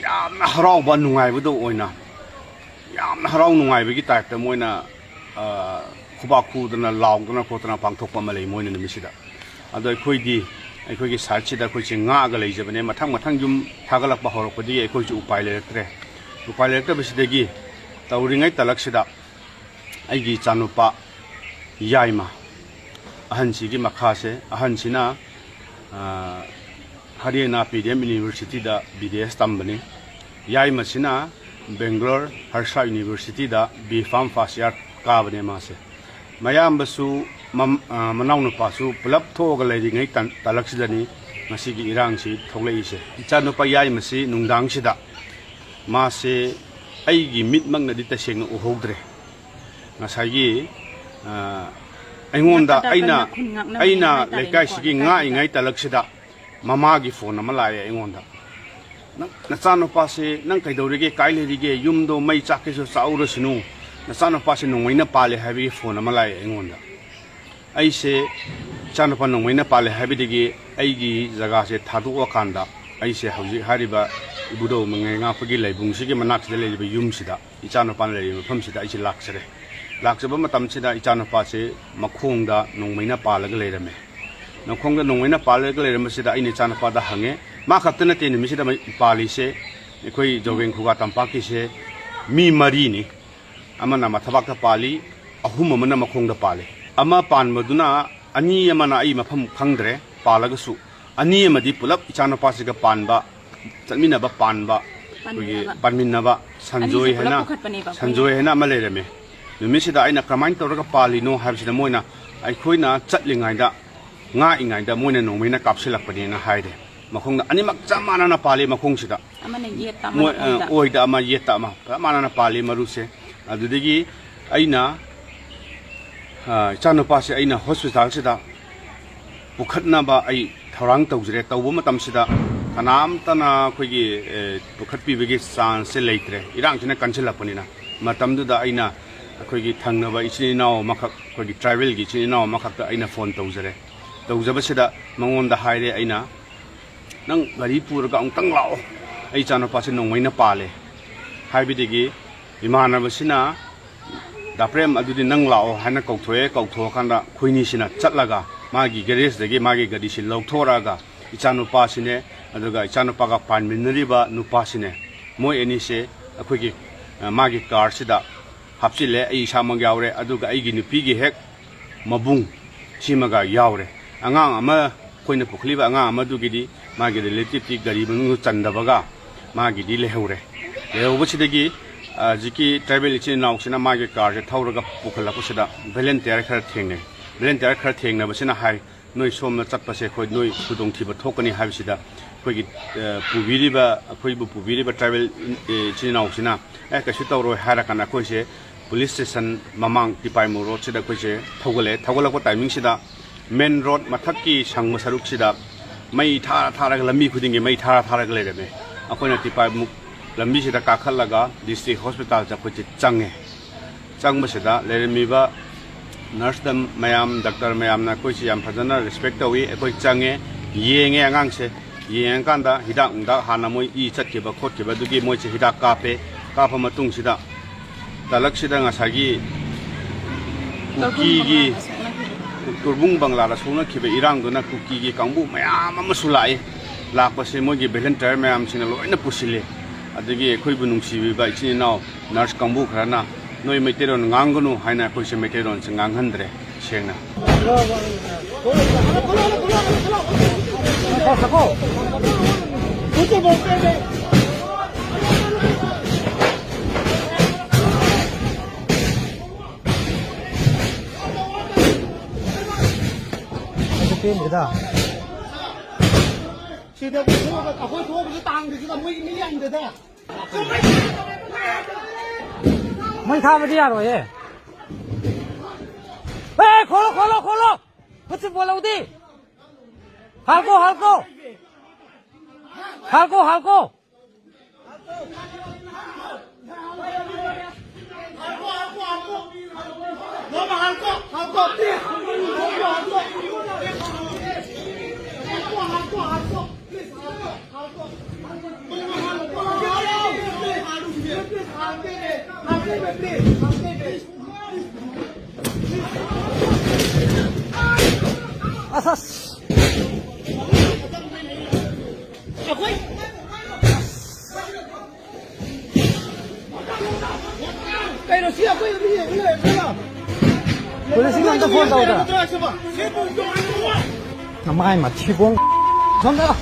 ꯌꯥꯝꯅ ꯍꯔꯥꯎꯕ, ꯅꯨꯡꯉꯥꯏꯕꯗꯣ ꯑꯣꯏꯅ, ꯌꯥꯝꯅ ꯍꯔꯥꯎ ꯅꯨꯡꯉꯥꯏꯕꯒꯤ ꯇꯥꯏꯞꯇ ꯃꯣꯏꯅ, ꯑ, ꯈꯨꯕꯥꯛ ꯈꯨꯗꯅ, ꯂꯥꯎꯗꯅ ꯈꯣꯠꯇꯅ ꯄꯥꯡꯊꯣꯛꯄ ꯑꯃ ꯂꯩ ꯃꯣꯏꯅ ꯅꯨꯃꯤꯠꯁꯤꯗ꯫ ꯑꯗꯣ ꯑꯩꯈꯣꯏꯗꯤ, ꯑꯩꯈꯣꯏꯒꯤ ꯁꯥꯏꯠꯁꯤꯗ ꯑꯩꯈꯣꯏꯁꯦ ꯉꯥꯛꯑꯒ ꯂꯩꯖꯕꯅꯦ꯫ ꯃꯊꯪ ꯃꯊꯪ ꯌꯨꯝ ꯊꯥꯒꯠꯂꯛꯄ ꯍꯧꯔꯛꯄꯗꯒꯤ ꯑꯩꯈꯣꯏꯁꯨ ꯎꯄꯥꯏ ꯂꯩꯔꯛꯇ꯭ꯔꯦ꯫ ꯎꯄꯥꯏ ꯂꯩꯔꯛꯇꯕꯁꯤꯗꯒꯤ ꯇꯧꯔꯤꯉꯩ ꯇꯂꯛꯁꯤꯗ ꯑꯩꯒꯤ ꯏꯆꯥꯅꯨꯄꯥ ꯌꯥꯏꯃ, ꯑꯍꯟꯁꯤꯒꯤ ꯃꯈꯥꯁꯦ, ꯑꯍꯟꯁꯤꯅ, ꯑ, ꯍꯔꯤꯌꯥꯅꯥ ꯄꯤ ꯗꯤ ꯑꯦꯝ ꯌꯨꯅꯤꯚꯔꯁꯤꯇꯤꯗ ꯕꯤ ꯗꯤ ꯑꯦꯁ ꯇꯝꯕꯅꯤ꯫ ꯌꯥꯏꯃꯁꯤꯅ ꯕꯦꯡꯒ꯭ꯂꯣꯔ ꯍꯔꯁꯥ ꯌꯨꯅꯤꯚꯔꯁꯤꯇꯤꯗ ꯕꯤ ꯐꯥꯔꯝ ꯐꯥꯔꯁ ꯏꯌꯥꯔ ꯀꯥꯕꯅꯦ ꯃꯥꯁꯦ꯫ ꯃꯌꯥꯝꯕꯁꯨ, ꯃꯝ-, ꯑ, ꯃꯅꯥꯎꯅꯨꯄꯥꯁꯨ ꯄꯨꯂꯞ ꯊꯣꯛꯑꯒ ꯂꯩꯔꯤꯉꯩ ꯇꯥꯟ-, ꯇꯥꯂꯛꯁꯤꯗꯅꯤ ꯉꯁꯤꯒꯤ ꯏꯔꯥꯡꯁꯤ ꯊꯣꯛꯂꯛꯏꯁꯦ꯫ ꯏꯆꯥꯅꯨꯄꯥ ꯌꯥꯏꯃꯁꯤ ꯅꯨꯡꯗꯥꯡꯁꯤꯗ ꯃꯥꯁꯦ ꯑꯩꯒꯤ ꯃꯤꯠꯃꯛꯅꯗꯤ ꯇꯁꯦꯡꯅ ꯎꯍꯧꯗ꯭ꯔꯦ꯫ ꯉꯁꯥꯏꯒꯤ, ꯑ, ꯑꯩꯉꯣꯟꯗ, ꯅꯥꯀꯟ ꯑꯩꯅ, ꯅꯥꯀꯟꯗ ꯈꯨꯟ ꯉꯥꯛꯅꯕꯅꯦ ꯑꯩꯅ ꯍꯥꯏꯇꯥꯔꯦꯅꯦꯀꯣ, ꯂꯩꯀꯥꯏꯁꯤꯒꯤ ꯂꯩꯀꯥꯏ ꯉꯥꯛꯏꯉꯩ ꯂꯩꯀꯥꯏ꯫ ꯇꯥꯂꯛꯁꯤꯗ ꯃꯃꯥꯒꯤ ꯐꯣꯟ ꯑꯃ ꯂꯥꯛꯑꯦ ꯑꯩꯉꯣꯟꯗ꯫ "ꯅꯪ ꯅꯆꯥꯅꯨꯄꯥꯁꯦ ꯅꯪ ꯀꯩꯗꯧꯔꯤꯒꯦ, ꯀꯥꯏ ꯂꯩꯔꯤꯒꯦ, ꯌꯨꯝꯗꯣ ꯃꯩ ꯆꯥꯛꯀꯦꯁꯨ ꯆꯥꯛꯎꯔꯁꯅꯨ, ꯅꯆꯥꯅꯨꯄꯥꯁꯦ ꯅꯣꯡꯃꯩꯅ ꯄꯥꯜꯂꯦ" ꯍꯥꯏꯕꯒꯤ ꯐꯣꯟ ꯑꯃ ꯂꯥꯛꯑꯦ ꯑꯩꯉꯣꯟꯗ꯫ ꯑꯩꯁꯦ ꯏꯆꯥꯅꯨꯄꯥ ꯅꯣꯡꯃꯩꯅ ꯄꯥꯜꯂꯦ ꯍꯥꯏꯕꯗꯒꯤ ꯑꯩꯒꯤ ꯖꯒꯥꯁꯦ ꯊꯥꯗꯣꯛꯑꯀꯥꯟꯗ ꯑꯩꯁꯦ ꯍꯧꯖꯤꯛ ꯍꯥꯏꯔꯤꯕ ꯏꯕꯨꯙꯧ ꯃꯉꯥꯏ ꯉꯥꯛꯄꯒꯤ ꯂꯥꯏꯕꯨꯡꯁꯤꯒꯤ ꯃꯅꯥꯛꯁꯤꯗ ꯂꯩꯔꯤꯕ ꯌꯨꯝꯁꯤꯗ, ꯏꯆꯥꯅꯨꯄꯥꯅ ꯂꯩꯔꯤꯕ ꯃꯐꯝꯁꯤꯗ ꯑꯩꯁꯦ ꯂꯥꯛꯆꯔꯦ꯫ ꯂꯥꯛꯆꯕ ꯃꯇꯝꯁꯤꯗ ꯏꯆꯥꯅꯨꯄꯥꯁꯦ ꯃꯈꯣꯡꯗ ꯅꯣꯡꯃꯩꯅ ꯄꯥꯜꯂꯒ ꯂꯩꯔꯝꯃꯦ꯫ ꯃꯈꯣꯡꯗ ꯅꯣꯡꯃꯩꯅ ꯄꯥꯜꯂꯒ ꯂꯩꯔꯝꯕꯁꯤꯗ ꯑꯩꯅ ꯏꯆꯥꯅꯨꯄꯥꯗ ꯍꯪꯉꯦ꯫ ꯃꯥ ꯈꯛꯇ ꯅꯠꯇꯦ ꯅꯨꯃꯤꯠꯁꯤꯗ ꯃꯩ-, ꯄꯥꯜꯂꯤꯁꯦ, ꯑꯩꯈꯣꯏ ꯖꯣꯒꯦꯟ ꯈꯨꯒꯥ ꯇꯝꯄꯥꯛꯀꯤꯁꯦ ꯃꯤ ꯃꯔꯤꯅꯤ꯫ ꯑꯃꯅ ꯃꯊꯕꯥꯛꯇ ꯄꯥꯜꯂꯤ, ꯑꯍꯨꯝ ꯑꯃꯅ ꯃꯈꯣꯡꯗ ꯄꯥꯜꯂꯤ꯫ ꯑꯃ ꯄꯥꯟꯕꯗꯨꯅ, ꯑꯅꯤ ꯑꯃꯅ ꯑꯩ ꯃꯐꯝ ꯈꯪꯗ꯭ꯔꯦ, ꯄꯥꯜꯂꯒꯁꯨ ꯑꯅꯤ ꯑꯃꯗꯤ ꯄꯨꯂꯞ ꯏꯆꯥꯅꯨꯄꯥꯁꯤꯒ ꯄꯥꯟꯕ, ꯆꯠꯃꯤꯟꯅꯕ ꯄꯥꯟꯕ, ꯑꯩꯈꯣꯏꯒꯤ ꯄꯥꯟꯃꯤꯟꯅꯕ꯫ ꯄꯥꯟꯃꯤꯟꯅꯕ ꯁꯟꯖꯣꯏ ꯑꯅꯤꯁꯦ ꯄꯨꯂꯞ ꯍꯥꯏꯅ, ꯄꯨꯈꯠꯄꯅꯦꯕ ꯑꯩꯈꯣꯏꯅ꯫ ꯁꯟꯖꯣꯏ ꯍꯥꯏꯅ ꯑꯃ ꯂꯩꯔꯝꯃꯦ꯫ ꯅꯨꯃꯤꯠꯁꯤꯗ ꯑꯩꯅ ꯀꯃꯥꯏꯅ ꯇꯧꯔꯒ ꯄꯥꯜꯂꯤꯅꯣ ꯍꯥꯏꯕꯁꯤꯗ ꯃꯣꯏꯅ, ꯑꯩꯈꯣꯏꯅ ꯆꯠꯂꯤꯉꯩꯗ, ꯉꯥꯛꯏꯉꯩꯗ ꯃꯣꯏꯅ ꯅꯣꯡꯃꯩꯅ ꯀꯥꯞꯁꯤꯜꯂꯛꯄꯅꯦꯅ ꯍꯥꯏꯔꯦ꯫ ꯃꯈꯣꯡꯗ ꯑꯅꯤꯃꯛ ꯆꯞ ꯃꯥꯟꯅꯅ ꯄꯥꯜꯂꯤ ꯃꯈꯣꯡꯁꯤꯗ꯫ ꯑꯃꯅ ꯌꯦꯠꯇ, ꯑꯃꯅ ꯃꯣꯏ, ꯑ, ꯑꯣꯏꯗ꯫ ꯑꯣꯏꯗ ꯑꯃ, ꯌꯦꯠꯇ ꯑꯃ, ꯆꯞ ꯃꯥꯟꯅꯅ ꯄꯥꯜꯂꯤ ꯃꯔꯨꯁꯦ꯫ ꯑꯗꯨꯗꯒꯤ ꯑꯩꯅ, ꯑ, ꯏꯆꯥꯅꯨꯄꯥꯁꯦ ꯑꯩꯅ ꯍꯣꯁꯄꯤꯇꯥꯜꯁꯤꯗ ꯄꯨꯈꯠꯅꯕ ꯑꯩ ꯊꯧꯔꯥꯡ ꯇꯧꯖꯔꯦ꯫ ꯇꯧꯕ ꯃꯇꯝꯁꯤꯗ ꯀꯅꯥꯝꯇꯅ ꯑꯩꯈꯣꯏꯒꯤ, ꯑꯦ, ꯄꯨꯈꯠꯄꯤꯕꯒꯤ ꯆꯥꯟꯁꯁꯦ ꯂꯩꯇ꯭ꯔꯦ, ꯏꯔꯥꯡꯁꯤꯅ ꯀꯟꯁꯤꯜꯂꯛꯄꯅꯤꯅ꯫ ꯃꯇꯝꯗꯨꯗ ꯑꯩꯅ ꯑꯩꯈꯣꯏꯒꯤ ꯊꯪꯅꯕ ꯏꯆꯤꯟ ꯏꯅꯥꯎ ꯑꯃꯈꯛ, ꯑꯩꯈꯣꯏꯒꯤ ꯇ꯭ꯔꯥꯏꯕꯦꯜꯒꯤ ꯏꯆꯤꯟ ꯏꯅꯥꯎ ꯑꯃꯈꯛꯇ ꯑꯩꯅ ꯐꯣꯟ ꯇꯧꯖꯔꯦ꯫ ꯇꯧꯖꯕꯁꯤꯗ ꯃꯉꯣꯟꯗ ꯍꯥꯏꯔꯦ ꯑꯩꯅ, "ꯅꯪ ꯒꯥꯔꯤ ꯄꯨꯔꯒ ꯑꯃꯨꯛꯇꯪ ꯂꯥꯛꯑꯣ, ꯑꯩ ꯏꯆꯥꯅꯨꯄꯥꯁꯦ ꯅꯣꯡꯃꯩꯅ ꯄꯥꯜꯂꯦ" ꯍꯥꯏꯕꯗꯒꯤ ꯏꯃꯥꯟꯅꯕꯁꯤꯅ, "ꯗꯥ ꯄ꯭ꯔꯦꯝ, ꯑꯗꯨꯗꯤ ꯅꯪ ꯂꯥꯛꯑꯣ" ꯍꯥꯏꯅ ꯀꯧꯊꯣꯛꯑꯦ꯫ ꯀꯧꯊꯣꯛꯑꯀꯥꯟꯗ ꯑꯩꯈꯣꯏꯅꯤꯁꯤꯅ ꯆꯠꯂꯒ ꯃꯥꯒꯤ ꯒꯦꯔꯦꯖꯇꯒꯤ ꯃꯥꯒꯤ ꯒꯥꯔꯤꯁꯤ ꯂꯧꯊꯣꯔꯛꯑꯒ ꯏꯆꯥꯅꯨꯄꯥꯁꯤꯅꯦ, ꯑꯗꯨꯒ ꯏꯆꯥꯅꯨꯄꯥꯒ ꯄꯥꯟꯃꯤꯟꯅꯔꯤꯕ ꯅꯨꯄꯥꯁꯤꯅꯦ, ꯃꯣꯏ ꯑꯅꯤꯁꯦ ꯑꯩꯈꯣꯏꯒꯤ, ꯑ, ꯃꯥꯒꯤ ꯀꯥꯔꯁꯤꯗ ꯍꯥꯞꯆꯤꯜꯂꯦ꯫ ꯑꯩ ꯏꯁꯥꯃꯛ ꯌꯥꯎꯔꯦ꯫ ꯑꯗꯨꯒ ꯑꯩꯒꯤ ꯅꯨꯄꯤꯒꯤ ꯍꯦꯛ ꯃꯕꯨꯡ ꯁꯤꯃꯒ ꯌꯥꯎꯔꯦ꯫ ꯑꯉꯥꯡ ꯑꯃ, ꯑꯩꯈꯣꯏꯅ ꯄꯨꯈꯠꯂꯤꯕ ꯑꯉꯥꯡ ꯑꯃꯗꯨꯒꯤꯗꯤ ꯃꯥꯒꯤ ꯔꯤꯂꯦꯇꯤꯞꯇꯤ ꯒꯥꯔꯤ ꯃꯅꯨꯡꯗ ꯆꯟꯗꯕꯒ ꯃꯥꯒꯤꯗꯤ ꯂꯩꯍꯧꯔꯦ꯫ ꯂꯩꯍꯧꯕꯁꯤꯗꯒꯤ, ꯑ, ꯍꯧꯖꯤꯛꯀꯤ ꯇ꯭ꯔꯥꯏꯕꯦꯜ ꯏꯆꯤꯟ ꯏꯅꯥꯎꯁꯤꯅ ꯃꯥꯒꯤ ꯀꯥꯔꯁꯦ ꯊꯧꯔꯒ ꯄꯨꯈꯠꯂꯛꯄꯁꯤꯗ ꯚꯦꯂꯟꯇꯤꯌꯥꯔ ꯈꯔ ꯊꯦꯡꯅꯩ꯫ ꯚꯦꯂꯟꯇꯤꯌꯥꯔ ꯈꯔ ꯊꯦꯡꯅꯕꯁꯤꯅ ꯍꯥꯏ, ꯅꯣꯏ ꯁꯣꯝꯅ ꯆꯠꯄꯁꯦ ꯑꯩꯈꯣꯏ ꯅꯣꯏ ꯈꯨꯗꯣꯡꯊꯤꯕ ꯊꯣꯛꯀꯅꯤ ꯍꯥꯏꯕꯁꯤꯗ ꯑꯩꯈꯣꯏꯒꯤ, ꯑ, ꯄꯨꯕꯤꯔꯤꯕ, ꯑꯩꯈꯣꯏꯕꯨ ꯄꯨꯕꯤꯔꯤꯕ ꯇ꯭ꯔꯥꯏꯕꯦꯜ, ꯑ, ꯏꯆꯤꯟ ꯏꯅꯥꯎꯁꯤꯅ, "ꯑꯦ, ꯀꯩꯁꯨ ꯇꯧꯔꯣꯏ" ꯍꯥꯏꯔꯀꯥꯟꯗ ꯑꯩꯈꯣꯏꯁꯦ ꯄꯨꯂꯤꯁ ꯁ꯭ꯇꯦꯁꯟ ꯃꯃꯥꯡ ꯇꯤꯄꯥꯏꯃꯨ ꯔꯣꯗꯁꯤꯗ ꯑꯩꯈꯣꯏꯁꯦ ꯊꯧꯒꯠꯂꯛꯑꯦ꯫ ꯊꯧꯒꯠꯂꯛꯄ ꯇꯥꯏꯃꯤꯡꯁꯤꯗ ꯃꯦꯟ ꯔꯣꯗ ꯃꯊꯛꯀꯤ ꯁꯪꯕ ꯁꯔꯨꯛꯁꯤꯗ ꯃꯩ ꯊꯥꯔ ꯊꯥꯔꯒ, ꯂꯝꯕꯤ ꯈꯨꯗꯤꯡꯒꯤ ꯃꯩ ꯊꯥꯔ ꯊꯥꯔꯒ ꯂꯩꯔꯝꯃꯦ꯫ ꯑꯩꯈꯣꯏꯅ ꯇꯤꯄꯥꯏꯃꯨꯛ ꯂꯝꯕꯤꯁꯤꯗ ꯀꯥꯈꯠꯂꯒ ꯗꯤꯁꯇ꯭ꯔꯤꯛ ꯍꯣꯁꯄꯤꯇꯥꯜꯁꯦ ꯑꯩꯈꯣꯏꯁꯦ ꯆꯪꯉꯦ꯫ ꯆꯪꯕꯁꯤꯗ ꯂꯩꯔꯝꯃꯤꯕ ꯅꯔꯁ ꯃꯌꯥꯝ, ꯗꯥꯛꯇꯔ ꯃꯌꯥꯝꯅ ꯑꯩꯈꯣꯏꯁꯤ ꯌꯥꯝ ꯐꯖꯅ ꯔꯦꯁꯄꯦꯛ ꯇꯧꯏ꯫ ꯑꯩꯈꯣꯏ ꯆꯪꯉꯦ, ꯌꯦꯡꯉꯦ ꯑꯉꯥꯡꯁꯦ꯫ ꯌꯦꯡꯉꯀꯥꯟꯗ ꯍꯤꯗꯥꯛ ꯅꯨꯡꯗꯥꯛ ꯍꯥꯟꯅ ꯃꯣꯏ ꯏ ꯆꯠꯈꯤꯕ ꯈꯣꯠꯈꯤꯕ ꯑꯗꯨꯒꯤ ꯃꯣꯏꯁꯦ ꯍꯤꯗꯥꯛ ꯀꯥꯞꯄꯦ꯫ ꯀꯥꯞꯄ ꯃꯇꯨꯡꯁꯤꯗ ꯇꯂꯛꯁꯤꯗ ꯉꯁꯥꯏꯒꯤ ꯀꯨꯀꯤꯒꯤ, ꯇꯨꯔꯕꯨꯡ ꯕꯪꯂꯥꯗ ꯁꯣꯛꯅꯈꯤꯕ ꯏꯔꯥꯡꯗꯨꯅ ꯀꯨꯀꯤꯒꯤ ꯀꯥꯡꯕꯨ ꯃꯌꯥꯝ ꯑꯃꯁꯨ ꯂꯥꯛꯏ꯫ ꯂꯥꯛꯄꯁꯦ ꯃꯣꯏꯒꯤ ꯚꯣꯂꯨꯟꯇꯤꯌꯔ ꯃꯌꯥꯝꯁꯤꯡꯅ ꯂꯣꯏꯅ ꯄꯨꯁꯤꯜꯂꯤ꯫ ꯑꯗꯒꯤ ꯑꯩꯈꯣꯏꯕꯨ ꯅꯨꯡꯁꯤꯕꯤꯕ ꯏꯆꯤꯟ ꯏꯅꯥꯎ ꯅꯔꯁ ꯀꯥꯡꯕꯨ ꯈꯔꯅ "ꯅꯣꯏ ꯃꯩꯇꯩꯂꯣꯟ ꯉꯥꯡꯒꯅꯨ" ꯍꯥꯏꯅ ꯑꯩꯈꯣꯏꯁꯦ ꯃꯩꯇꯩꯂꯣꯟꯁꯦ ꯉꯥꯡꯍꯟꯗ꯭ꯔꯦ ꯁꯦꯡꯅ꯫ ꯑꯗꯨ ꯄꯦꯟꯗ꯭ꯔꯦꯗ꯫ ꯁꯤꯗ ꯑꯩꯈꯣꯏ ꯊꯣꯛꯑꯒ, ꯑꯩꯈꯣꯏ ꯊꯣꯛꯑꯒꯁꯨ ꯇꯥꯡꯗ꯭ꯔꯤꯁꯤꯗ ꯃꯣꯏꯒꯤ ꯃꯤ ꯌꯥꯝꯗꯦꯗ꯫ ꯃꯩ ꯊꯥꯕꯗꯤ ꯌꯥꯔꯣꯏꯌꯦ꯫ ꯑꯦ, ꯈꯣꯠꯂꯣ, ꯈꯣꯠꯂꯣ, ꯈꯣꯠꯂꯣ! ꯈꯨꯠꯁꯨ ꯄꯣꯜꯍꯧꯗꯦ! ꯍꯥꯜꯀꯣ, ꯍꯥꯜꯀꯣ! ꯍꯥꯜꯀꯣ, ꯍꯥꯜꯀꯣ! ꯑꯁ, ꯑꯁ꯫ ꯀꯩꯅꯣ ꯁꯤ ꯑꯩꯈꯣꯏ ꯑꯗꯨꯝ ꯌꯦꯡꯉ ꯂꯩꯔꯒ? ꯄꯨꯂꯤꯁꯁꯤꯡ ꯑꯝꯇ ꯐꯣꯟ ꯇꯧꯗ꯭ꯔꯥ? ꯅꯃꯥꯏ ꯃꯊꯤꯕꯣꯡ꯫ ꯁꯣꯝꯗ ꯂꯥꯎ꯫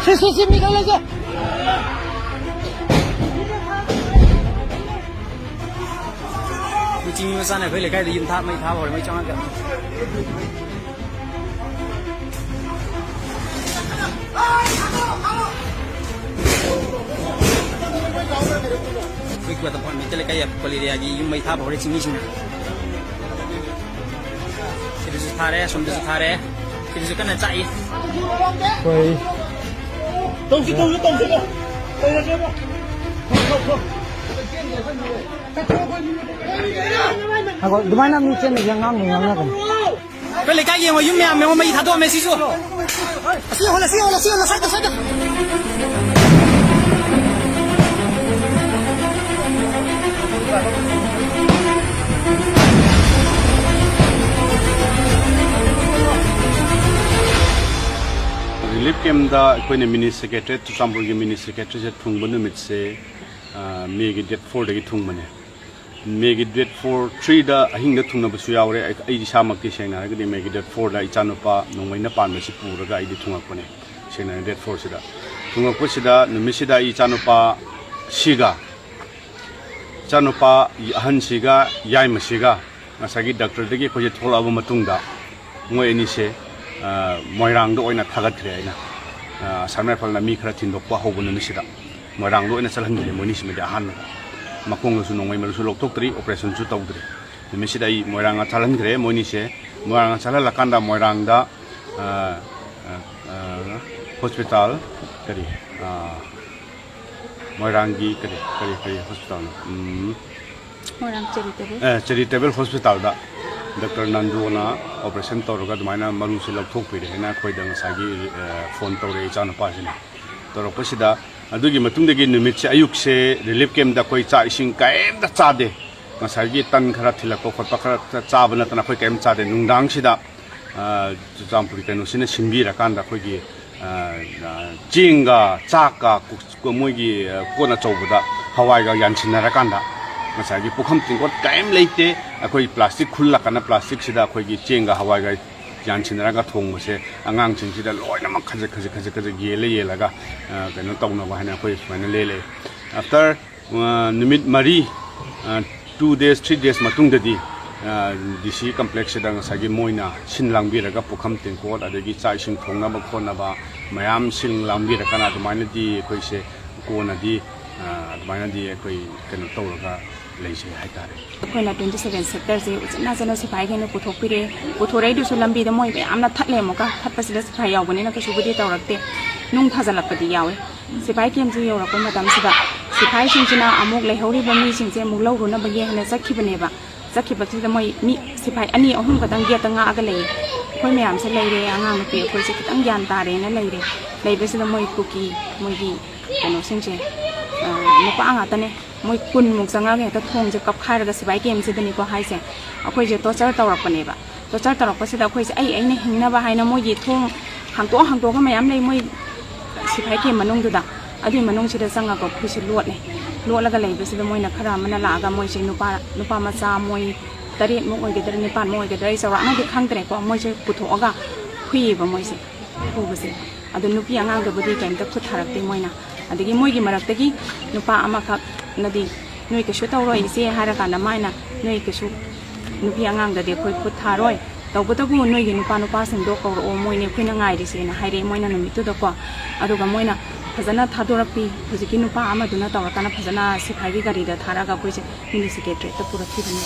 ꯁꯤ, ꯁꯤ, ꯁꯤ, ꯃꯤ ꯈꯔ ꯂꯩꯁꯦ꯫ ꯆꯤꯡꯃꯤ ꯃꯆꯥꯅ ꯑꯩꯈꯣꯏ ꯂꯩꯀꯥꯏꯗ ꯌꯨꯝ ꯊꯥ-, ꯃꯩ ꯊꯥꯕ ꯍꯧꯔꯦ, ꯃꯩ ꯆꯥꯝꯃꯉꯥ꯫ ꯑꯩꯈꯣꯏ ꯀ꯭ꯋꯥꯇꯔ ꯐꯣꯟ ꯃꯩꯇꯩ ꯂꯩꯀꯥꯏ ꯌꯥꯐꯠꯄ ꯑꯦꯔꯤꯌꯥꯒꯤ ꯌꯨꯝ ꯃꯩ ꯊꯥꯕ ꯍꯧꯔꯦ ꯆꯤꯡꯃꯤꯁꯤꯡꯅ꯫ ꯁꯤꯗꯁꯨ ꯊꯥꯔꯦ, ꯑꯁꯣꯝꯗꯁꯨ ꯊꯥꯔꯦ꯫ ꯁꯤꯗꯁꯨ ꯀꯟꯅ ꯆꯥꯛꯏ꯫ ꯍꯣꯏ꯫ ꯇꯧꯁꯤ, ꯇꯧꯁꯤ, ꯇꯧꯁꯤ, ꯇꯧ-, ꯇꯧꯔꯁꯦꯕ꯫ ꯉꯥꯏꯈꯣ, ꯑꯗꯨꯃꯥꯏꯅ ꯃꯤ ꯆꯦꯟꯕꯁꯦ ꯉꯥꯡꯅꯨ, ꯉꯥꯡꯅꯒꯅꯨ꯫ ꯑꯩꯈꯣꯏ ꯂꯩꯀꯥꯏ ꯌꯦꯡꯉꯣ, ꯌꯨꯝ ꯃꯌꯥꯝ ꯌꯦꯡꯉꯣ, ꯃꯩ ꯊꯥꯗꯣꯛꯑꯝꯃꯦ ꯁꯤꯁꯨ꯫ ꯑꯁꯤ ꯌꯦꯡꯉꯣ, ꯑꯁꯤ ꯌꯦꯡꯉꯣ, ꯑꯁꯤ ꯌꯦꯡꯉꯣ, ꯁꯥꯏꯗ, ꯁꯥꯏꯗ꯫ ꯔꯤꯂꯤꯐ ꯀꯦꯝꯞꯇ ꯑꯩꯈꯣꯏꯅ ꯃꯤꯅꯤ ꯁꯦꯀ꯭ꯔꯦꯇꯔꯤ, ꯆꯨꯔꯆꯥꯟꯄꯨꯔꯒꯤ ꯃꯤꯅꯤ ꯁꯦꯀ꯭ꯔꯦꯇꯔꯤꯁꯦ ꯊꯨꯡꯕ ꯅꯨꯃꯤꯠꯁꯦ, ꯑ, ꯃꯦꯒꯤ ꯗꯦꯠ ꯐꯣꯔꯗꯒꯤ ꯊꯨꯡꯕꯅꯦ꯫ ꯃꯦꯒꯤ ꯗꯦꯠ ꯐꯣꯔ, ꯊ꯭ꯔꯤꯗ ꯑꯍꯤꯡꯗ ꯊꯨꯡꯅꯕꯁꯨ ꯌꯥꯎꯔꯦ꯫ ꯑꯩ, ꯑꯩ ꯏꯁꯥꯃꯛꯇꯤ ꯁꯦꯡꯅ ꯍꯥꯏꯔꯒꯗꯤ ꯃꯦꯒꯤ ꯗꯦꯠ ꯐꯣꯔꯗ ꯏꯆꯥꯅꯨꯄꯥ ꯅꯣꯡꯃꯩꯅ ꯄꯥꯟꯕꯁꯤ ꯄꯨꯔꯒ ꯑꯩꯗꯤ ꯊꯨꯡꯉꯛꯄꯅꯦ꯫ ꯁꯦꯡꯅ ꯍꯥꯏꯔꯒ ꯗꯦꯠ ꯐꯣꯔꯁꯤꯗ ꯊꯨꯡꯉꯛꯄꯁꯤꯗ, ꯅꯨꯃꯤꯠꯁꯤꯗ ꯑꯩ ꯏꯆꯥꯅꯨꯄꯥꯁꯤꯒ, ꯏꯆꯥꯅꯨꯄꯥ ꯑꯍꯟꯁꯤꯒ ꯌꯥꯏꯃꯁꯤꯒ ꯉꯁꯥꯏꯒꯤ ꯗꯥꯛꯇꯔꯗꯒꯤ ꯑꯩꯈꯣꯏꯁꯦ ꯊꯣꯛꯂꯛꯑꯕ ꯃꯇꯨꯡꯗ ꯃꯣꯏ ꯑꯅꯤꯁꯦ, ꯑ, ꯃꯣꯏꯔꯥꯡꯗ ꯑꯣꯏꯅ ꯊꯥꯒꯠꯈ꯭ꯔꯦ꯫ ꯑꯩꯅ, ꯑ, ꯑꯁꯥꯝ ꯔꯥꯏꯐꯜꯅ ꯃꯤ ꯈꯔ ꯊꯤꯟꯗꯣꯛꯄ ꯍꯧꯕ ꯅꯨꯃꯤꯠꯁꯤꯗ ꯃꯣꯏꯔꯥꯡꯗ ꯑꯣꯏꯅ ꯆꯠꯍꯟꯈ꯭ꯔꯦ ꯃꯣꯏꯅꯤꯁꯤꯃꯗꯤ ꯑꯍꯥꯟꯕꯗ꯫ ꯃꯈꯣꯡꯗꯁꯨ ꯅꯣꯡꯃꯩ ꯃꯔꯨꯁꯨ ꯂꯧꯊꯣꯛꯇ꯭ꯔꯤ, ꯑꯣꯄꯔꯦꯁꯟꯁꯨ ꯇꯧꯗ꯭ꯔꯤ꯫ ꯅꯨꯃꯤꯠꯁꯤꯗ ꯑꯩ ꯃꯣꯏꯔꯥꯡꯗ ꯆꯠꯍꯟꯈ꯭ꯔꯦ ꯃꯣꯏꯅꯤꯁꯦ꯫ ꯃꯣꯏꯔꯥꯡꯗ ꯆꯠꯍꯜꯂꯀꯥꯟꯗ ꯃꯣꯏꯔꯥꯡꯗ, ꯑ, ꯑ, ꯑ, ꯍꯣꯁꯄꯤꯇꯥꯜ, ꯀꯔꯤ, ꯑ, ꯃꯣꯏꯔꯥꯡꯒꯤ ꯀꯔꯤ, ꯀꯔꯤ, ꯀꯔꯤ ꯍꯣꯁꯄꯤꯇꯥꯜꯅꯣ? ꯎꯝ꯫ ꯃꯣꯏꯔꯥꯡ ꯆꯦꯔꯤꯇꯦꯕꯜ꯫ ꯑꯦ, ꯆꯦꯔꯤꯇꯦꯕꯜ ꯍꯣꯁꯄꯤꯇꯥꯜꯗ ꯗꯥꯛꯇꯔ ꯅꯟꯗꯨꯅ ꯑꯣꯄꯔꯦꯁꯟ ꯇꯧꯔꯒ ꯑꯗꯨꯃꯥꯏꯅ ꯃꯔꯨꯁꯦ ꯂꯧꯊꯣꯛꯄꯤꯔꯦ ꯍꯥꯏꯅ ꯑꯩꯈꯣꯏꯗ ꯉꯁꯥꯏꯒꯤ, ꯑꯦ, ꯐꯣꯟ ꯇꯧꯔꯛꯑꯦ ꯏꯆꯥꯅꯨꯄꯥꯁꯤꯅ꯫ ꯇꯧꯔꯛꯄꯁꯤꯗ ꯑꯗꯨꯒꯤ ꯃꯇꯨꯡꯗꯒꯤ ꯅꯨꯃꯤꯠꯁꯦ ꯑꯌꯨꯛꯁꯦ ꯔꯤꯂꯤꯐ ꯀꯦꯝꯞꯇ ꯑꯩꯈꯣꯏ ꯆꯥꯛ ꯏꯁꯤꯡ ꯀꯔꯤꯝꯇ ꯆꯥꯗꯦ꯫ ꯉꯁꯥꯏꯒꯤ ꯇꯟ ꯈꯔ ꯊꯤꯜꯂꯛꯄ ꯈꯣꯠꯄ ꯈꯔ ꯆꯥꯕ ꯅꯠꯇꯅ ꯑꯩꯈꯣꯏ ꯀꯔꯤꯝ ꯆꯥꯗꯦ꯫ ꯅꯨꯡꯗꯥꯡꯁꯤꯗ, ꯑ, ꯆꯨꯔꯆꯥꯟꯄꯨꯔꯒꯤ ꯀꯩꯅꯣꯁꯤꯅ ꯁꯤꯟꯕꯤꯔꯀꯥꯟꯗ ꯑꯩꯈꯣꯏꯒꯤ, ꯑ, ꯑ, ꯆꯦꯡꯒ ꯆꯥꯛꯀ ꯀꯨ-, ꯀꯨ-, ꯃꯣꯏꯒꯤ, ꯑ, ꯀꯣꯟ ꯑꯆꯧꯕꯗ ꯍꯋꯥꯏꯒ ꯌꯥꯟꯁꯤꯟꯅꯔꯀꯥꯟꯗ ꯉꯁꯥꯏꯒꯤ ꯄꯨꯈꯝ ꯇꯦꯡꯀꯣꯠ ꯀꯔꯤꯝ ꯂꯩꯇꯦ꯫ ꯑꯩꯈꯣꯏ ꯄ꯭ꯂꯥꯁꯇꯤꯛ ꯈꯨꯜꯂꯀꯥꯟꯗ ꯄ꯭ꯂꯥꯁꯇꯤꯛꯁꯤꯗ ꯑꯩꯈꯣꯏꯒꯤ ꯆꯦꯡꯒ ꯍꯋꯥꯏꯒ ꯌꯥꯟꯁꯤꯟꯅꯔꯒ ꯊꯣꯡꯕꯁꯦ ꯑꯉꯥꯡꯁꯤꯡꯁꯤꯗ ꯂꯣꯏꯅꯃꯛ ꯈꯖꯤꯛ ꯈꯖꯤꯛ ꯈꯖꯤꯛ ꯈꯖꯤꯛ ꯌꯦꯜꯂ ꯌꯦꯜꯂꯒ, ꯑ, ꯀꯩꯅꯣ ꯇꯧꯅꯕ ꯍꯥꯏꯅ ꯑꯩꯈꯣꯏ ꯁꯨꯃꯥꯏꯅ ꯂꯦꯜꯂꯛꯑꯦ꯫ ꯑꯥꯐꯇꯔ ꯑ, ꯅꯨꯃꯤꯠ ꯃꯔꯤ, ꯑ, Two days, three days ꯃꯇꯨꯡꯗꯗꯤ ꯗꯤ ꯁꯤ ꯀꯝꯄ꯭ꯂꯦꯛꯁꯁꯤꯗ ꯉꯁꯥꯏꯒꯤ ꯃꯣꯏꯅ ꯁꯤꯟ ꯂꯥꯡꯕꯤꯔꯒ ꯄꯨꯈꯝ ꯇꯦꯡꯀꯣꯠ, ꯑꯗꯒꯤ ꯆꯥꯛ ꯏꯁꯤꯡ ꯊꯣꯡꯅꯕ ꯈꯣꯠꯅꯕ ꯃꯌꯥꯝ ꯁꯤꯟ ꯂꯥꯡꯕꯤꯔꯀꯥꯟꯗ ꯑꯗꯨꯃꯥꯏꯅꯗꯤ ꯑꯩꯈꯣꯏꯁꯦ ꯀꯣꯟꯅꯗꯤ ꯑꯗꯨꯃꯥꯏꯅꯗꯤ ꯑꯩꯈꯣꯏ ꯀꯩꯅꯣ ꯇꯧꯔꯒ ꯂꯩꯖꯩ ꯍꯥꯏꯇꯥꯔꯦ꯫ ꯑꯩꯈꯣꯏꯅ twenty seven sectorꯁꯦ ꯎꯆꯤꯟ ꯅꯥꯆꯤꯟꯅ ꯁꯤꯐꯥꯏꯈꯩꯅ ꯄꯨꯊꯣꯛꯄꯤꯔꯦ꯫ ꯄꯨꯊꯣꯔꯛꯏꯗꯨꯁꯨ ꯂꯝꯕꯤꯗ ꯃꯣꯏ ꯃꯌꯥꯝꯅ ꯊꯠꯂꯦ꯫ ꯑꯃꯨꯛꯀ ꯊꯠꯄꯁꯤꯗ ꯁꯤꯐꯥꯏ ꯌꯥꯎꯕꯅꯤꯅ ꯀꯩꯁꯨꯕꯨꯗꯤ ꯇꯧꯔꯛꯇꯦ꯫ ꯅꯨꯡ ꯊꯥꯖꯤꯜꯂꯛꯄꯗꯤ ꯌꯥꯎꯋꯦ꯫ ꯁꯤꯐꯥꯏ ꯀꯦꯝꯁꯤ ꯌꯧꯔꯛꯄ ꯃꯇꯝꯁꯤꯗ ꯁꯤꯐꯥꯏꯁꯤꯡꯁꯤꯅ ꯑꯃꯨꯛ ꯂꯩꯍꯧꯔꯤꯕ ꯃꯤꯁꯤꯡꯁꯦ ꯑꯃꯨꯛ ꯂꯧꯔꯨꯅꯕꯒꯤ ꯍꯥꯏꯅ ꯆꯠꯈꯤꯕꯅꯦꯕ꯫ ꯆꯠꯈꯤꯕꯁꯤꯗ ꯃꯣꯏ ꯃꯤ ꯁꯤꯐꯥꯏ ꯑꯅꯤ ꯑꯍꯨꯝ ꯈꯛꯇꯪ ꯒꯦꯠꯇ ꯉꯥꯛꯑꯒ ꯂꯩꯌꯦ꯫ ꯑꯩꯈꯣꯏ ꯃꯌꯥꯝꯁꯦ ꯂꯩꯔꯦ, ꯑꯉꯥꯡ ꯅꯨꯄꯤ ꯑꯩꯈꯣꯏꯁꯦ ꯈꯤꯇꯪ ꯒ꯭ꯌꯥꯟ ꯇꯥꯔꯦꯅ ꯂꯩꯔꯦ꯫ ꯂꯩꯕꯁꯤꯗ ꯃꯣꯏ ꯀꯨꯀꯤ, ꯃꯣꯏꯒꯤ ꯀꯩꯅꯣꯁꯤꯡꯁꯦ, ꯑ, ꯅꯨꯄꯥ ꯉꯥꯛꯇꯅꯦ꯫ ꯃꯣꯏ ꯀꯨꯟꯃꯨꯛ ꯆꯪꯉꯛꯑꯒ ꯍꯦꯛꯇ ꯊꯣꯡꯁꯦ ꯀꯞꯈꯥꯏꯔꯒ ꯁꯤꯐꯥꯏ ꯀꯦꯝꯁꯤꯗꯅꯤꯀꯣ ꯍꯥꯏꯁꯦ, ꯑꯩꯈꯣꯏꯁꯦ torture ꯇꯧꯔꯛꯄꯅꯦꯕ꯫ Torture ꯇꯧꯔꯛꯄꯁꯤꯗ ꯑꯩꯈꯣꯏꯁꯦ ꯑꯩ ꯑꯩꯅ ꯍꯤꯡꯅꯕ ꯍꯥꯏꯅ ꯃꯣꯏꯒꯤ ꯊꯣꯡ ꯍꯥꯡꯇꯣꯛ ꯍꯥꯡꯇꯣꯛꯑꯒ ꯃꯌꯥꯝ ꯂꯩ, ꯃꯣꯏ ꯁꯤꯐꯥꯏ ꯀꯦꯝ ꯃꯅꯨꯡꯗꯨꯗ꯫ ꯑꯗꯨꯒꯤ ꯃꯅꯨꯡꯁꯤꯗ ꯆꯪꯉꯒ ꯑꯩꯈꯣꯏꯁꯦ ꯂꯣꯠꯂꯦ꯫ ꯂꯣꯠꯂꯒ ꯂꯩꯕꯁꯤꯗ ꯃꯣꯏꯅ ꯈꯔ ꯑꯃꯅ ꯂꯥꯛꯑꯒ ꯃꯣꯏꯁꯦ ꯅꯨꯄꯥ, ꯅꯨꯄꯥ ꯃꯆꯥ ꯃꯣꯏ ꯇꯔꯦꯠꯃꯨꯛ ꯑꯣꯏꯒꯗ꯭ꯔꯥ, ꯅꯤꯄꯥꯟꯃꯨꯛ ꯑꯣꯏꯒꯗ꯭ꯔꯥ, ꯑꯩ ꯆꯥꯎꯔꯥꯛꯅꯗꯤ ꯈꯪꯗ꯭ꯔꯦꯀꯣ, ꯃꯣꯏꯁꯦ ꯄꯨꯊꯣꯛꯑꯒ ꯐꯨꯏꯌꯦꯕ ꯃꯣꯏꯁꯦ꯫ ꯐꯨꯕꯁꯦ꯫ ꯑꯗꯣ ꯅꯨꯄꯤ ꯑꯉꯥꯡꯗꯕꯨꯗꯤ ꯀꯩꯝꯇ ꯈꯨꯠ ꯊꯥꯔꯛꯇꯦ ꯃꯣꯏꯅ꯫ ꯑꯗꯒꯤ ꯃꯣꯏꯒꯤ ꯃꯔꯛꯇꯒꯤ ꯅꯨꯄꯥ ꯑꯃꯈꯛꯅꯗꯤ, "ꯅꯣꯏ ꯀꯩꯁꯨ ꯇꯧꯔꯣꯏ ꯏꯆꯦ" ꯍꯥꯏꯔꯀꯥꯟꯗ ꯃꯥꯅ, "ꯅꯣꯏ ꯀꯩꯁꯨ, ꯅꯨꯄꯤ ꯑꯉꯥꯡꯗꯗꯤ ꯑꯩꯈꯣꯏ ꯈꯨꯠ ꯊꯥꯔꯣꯏ, ꯇꯧꯕꯇꯕꯨ ꯅꯣꯏꯒꯤ ꯅꯨꯄꯥ ꯅꯨꯄꯥꯁꯤꯡꯗꯣ ꯀꯧꯔꯛꯑꯣ, ꯃꯣꯏꯅꯦ ꯑꯩꯈꯣꯏꯅ ꯉꯥꯏꯔꯤꯁꯦꯅ" ꯍꯥꯏꯔꯛꯑꯦ ꯃꯣꯏꯅ ꯅꯨꯃꯤꯠꯇꯨꯗꯀꯣ꯫ ꯑꯗꯨꯒ ꯃꯣꯏꯅ ꯐꯖꯅ ꯊꯥꯗꯣꯔꯛꯄꯤ꯫ ꯍꯧꯖꯤꯛꯀꯤ ꯅꯨꯄꯥ ꯑꯃꯗꯨꯅ ꯇꯧꯔꯀꯥꯟꯗ ꯐꯖꯅ ꯁꯤꯐꯥꯏꯒꯤ ꯒꯥꯔꯤꯗ ꯊꯥꯔꯒ ꯑꯩꯈꯣꯏꯁꯦ ꯃꯤꯅꯤ ꯁꯦꯀ꯭ꯔꯦꯇꯔꯤꯌꯦꯠꯇ ꯄꯨꯔꯛꯈꯤꯕꯅꯤ꯫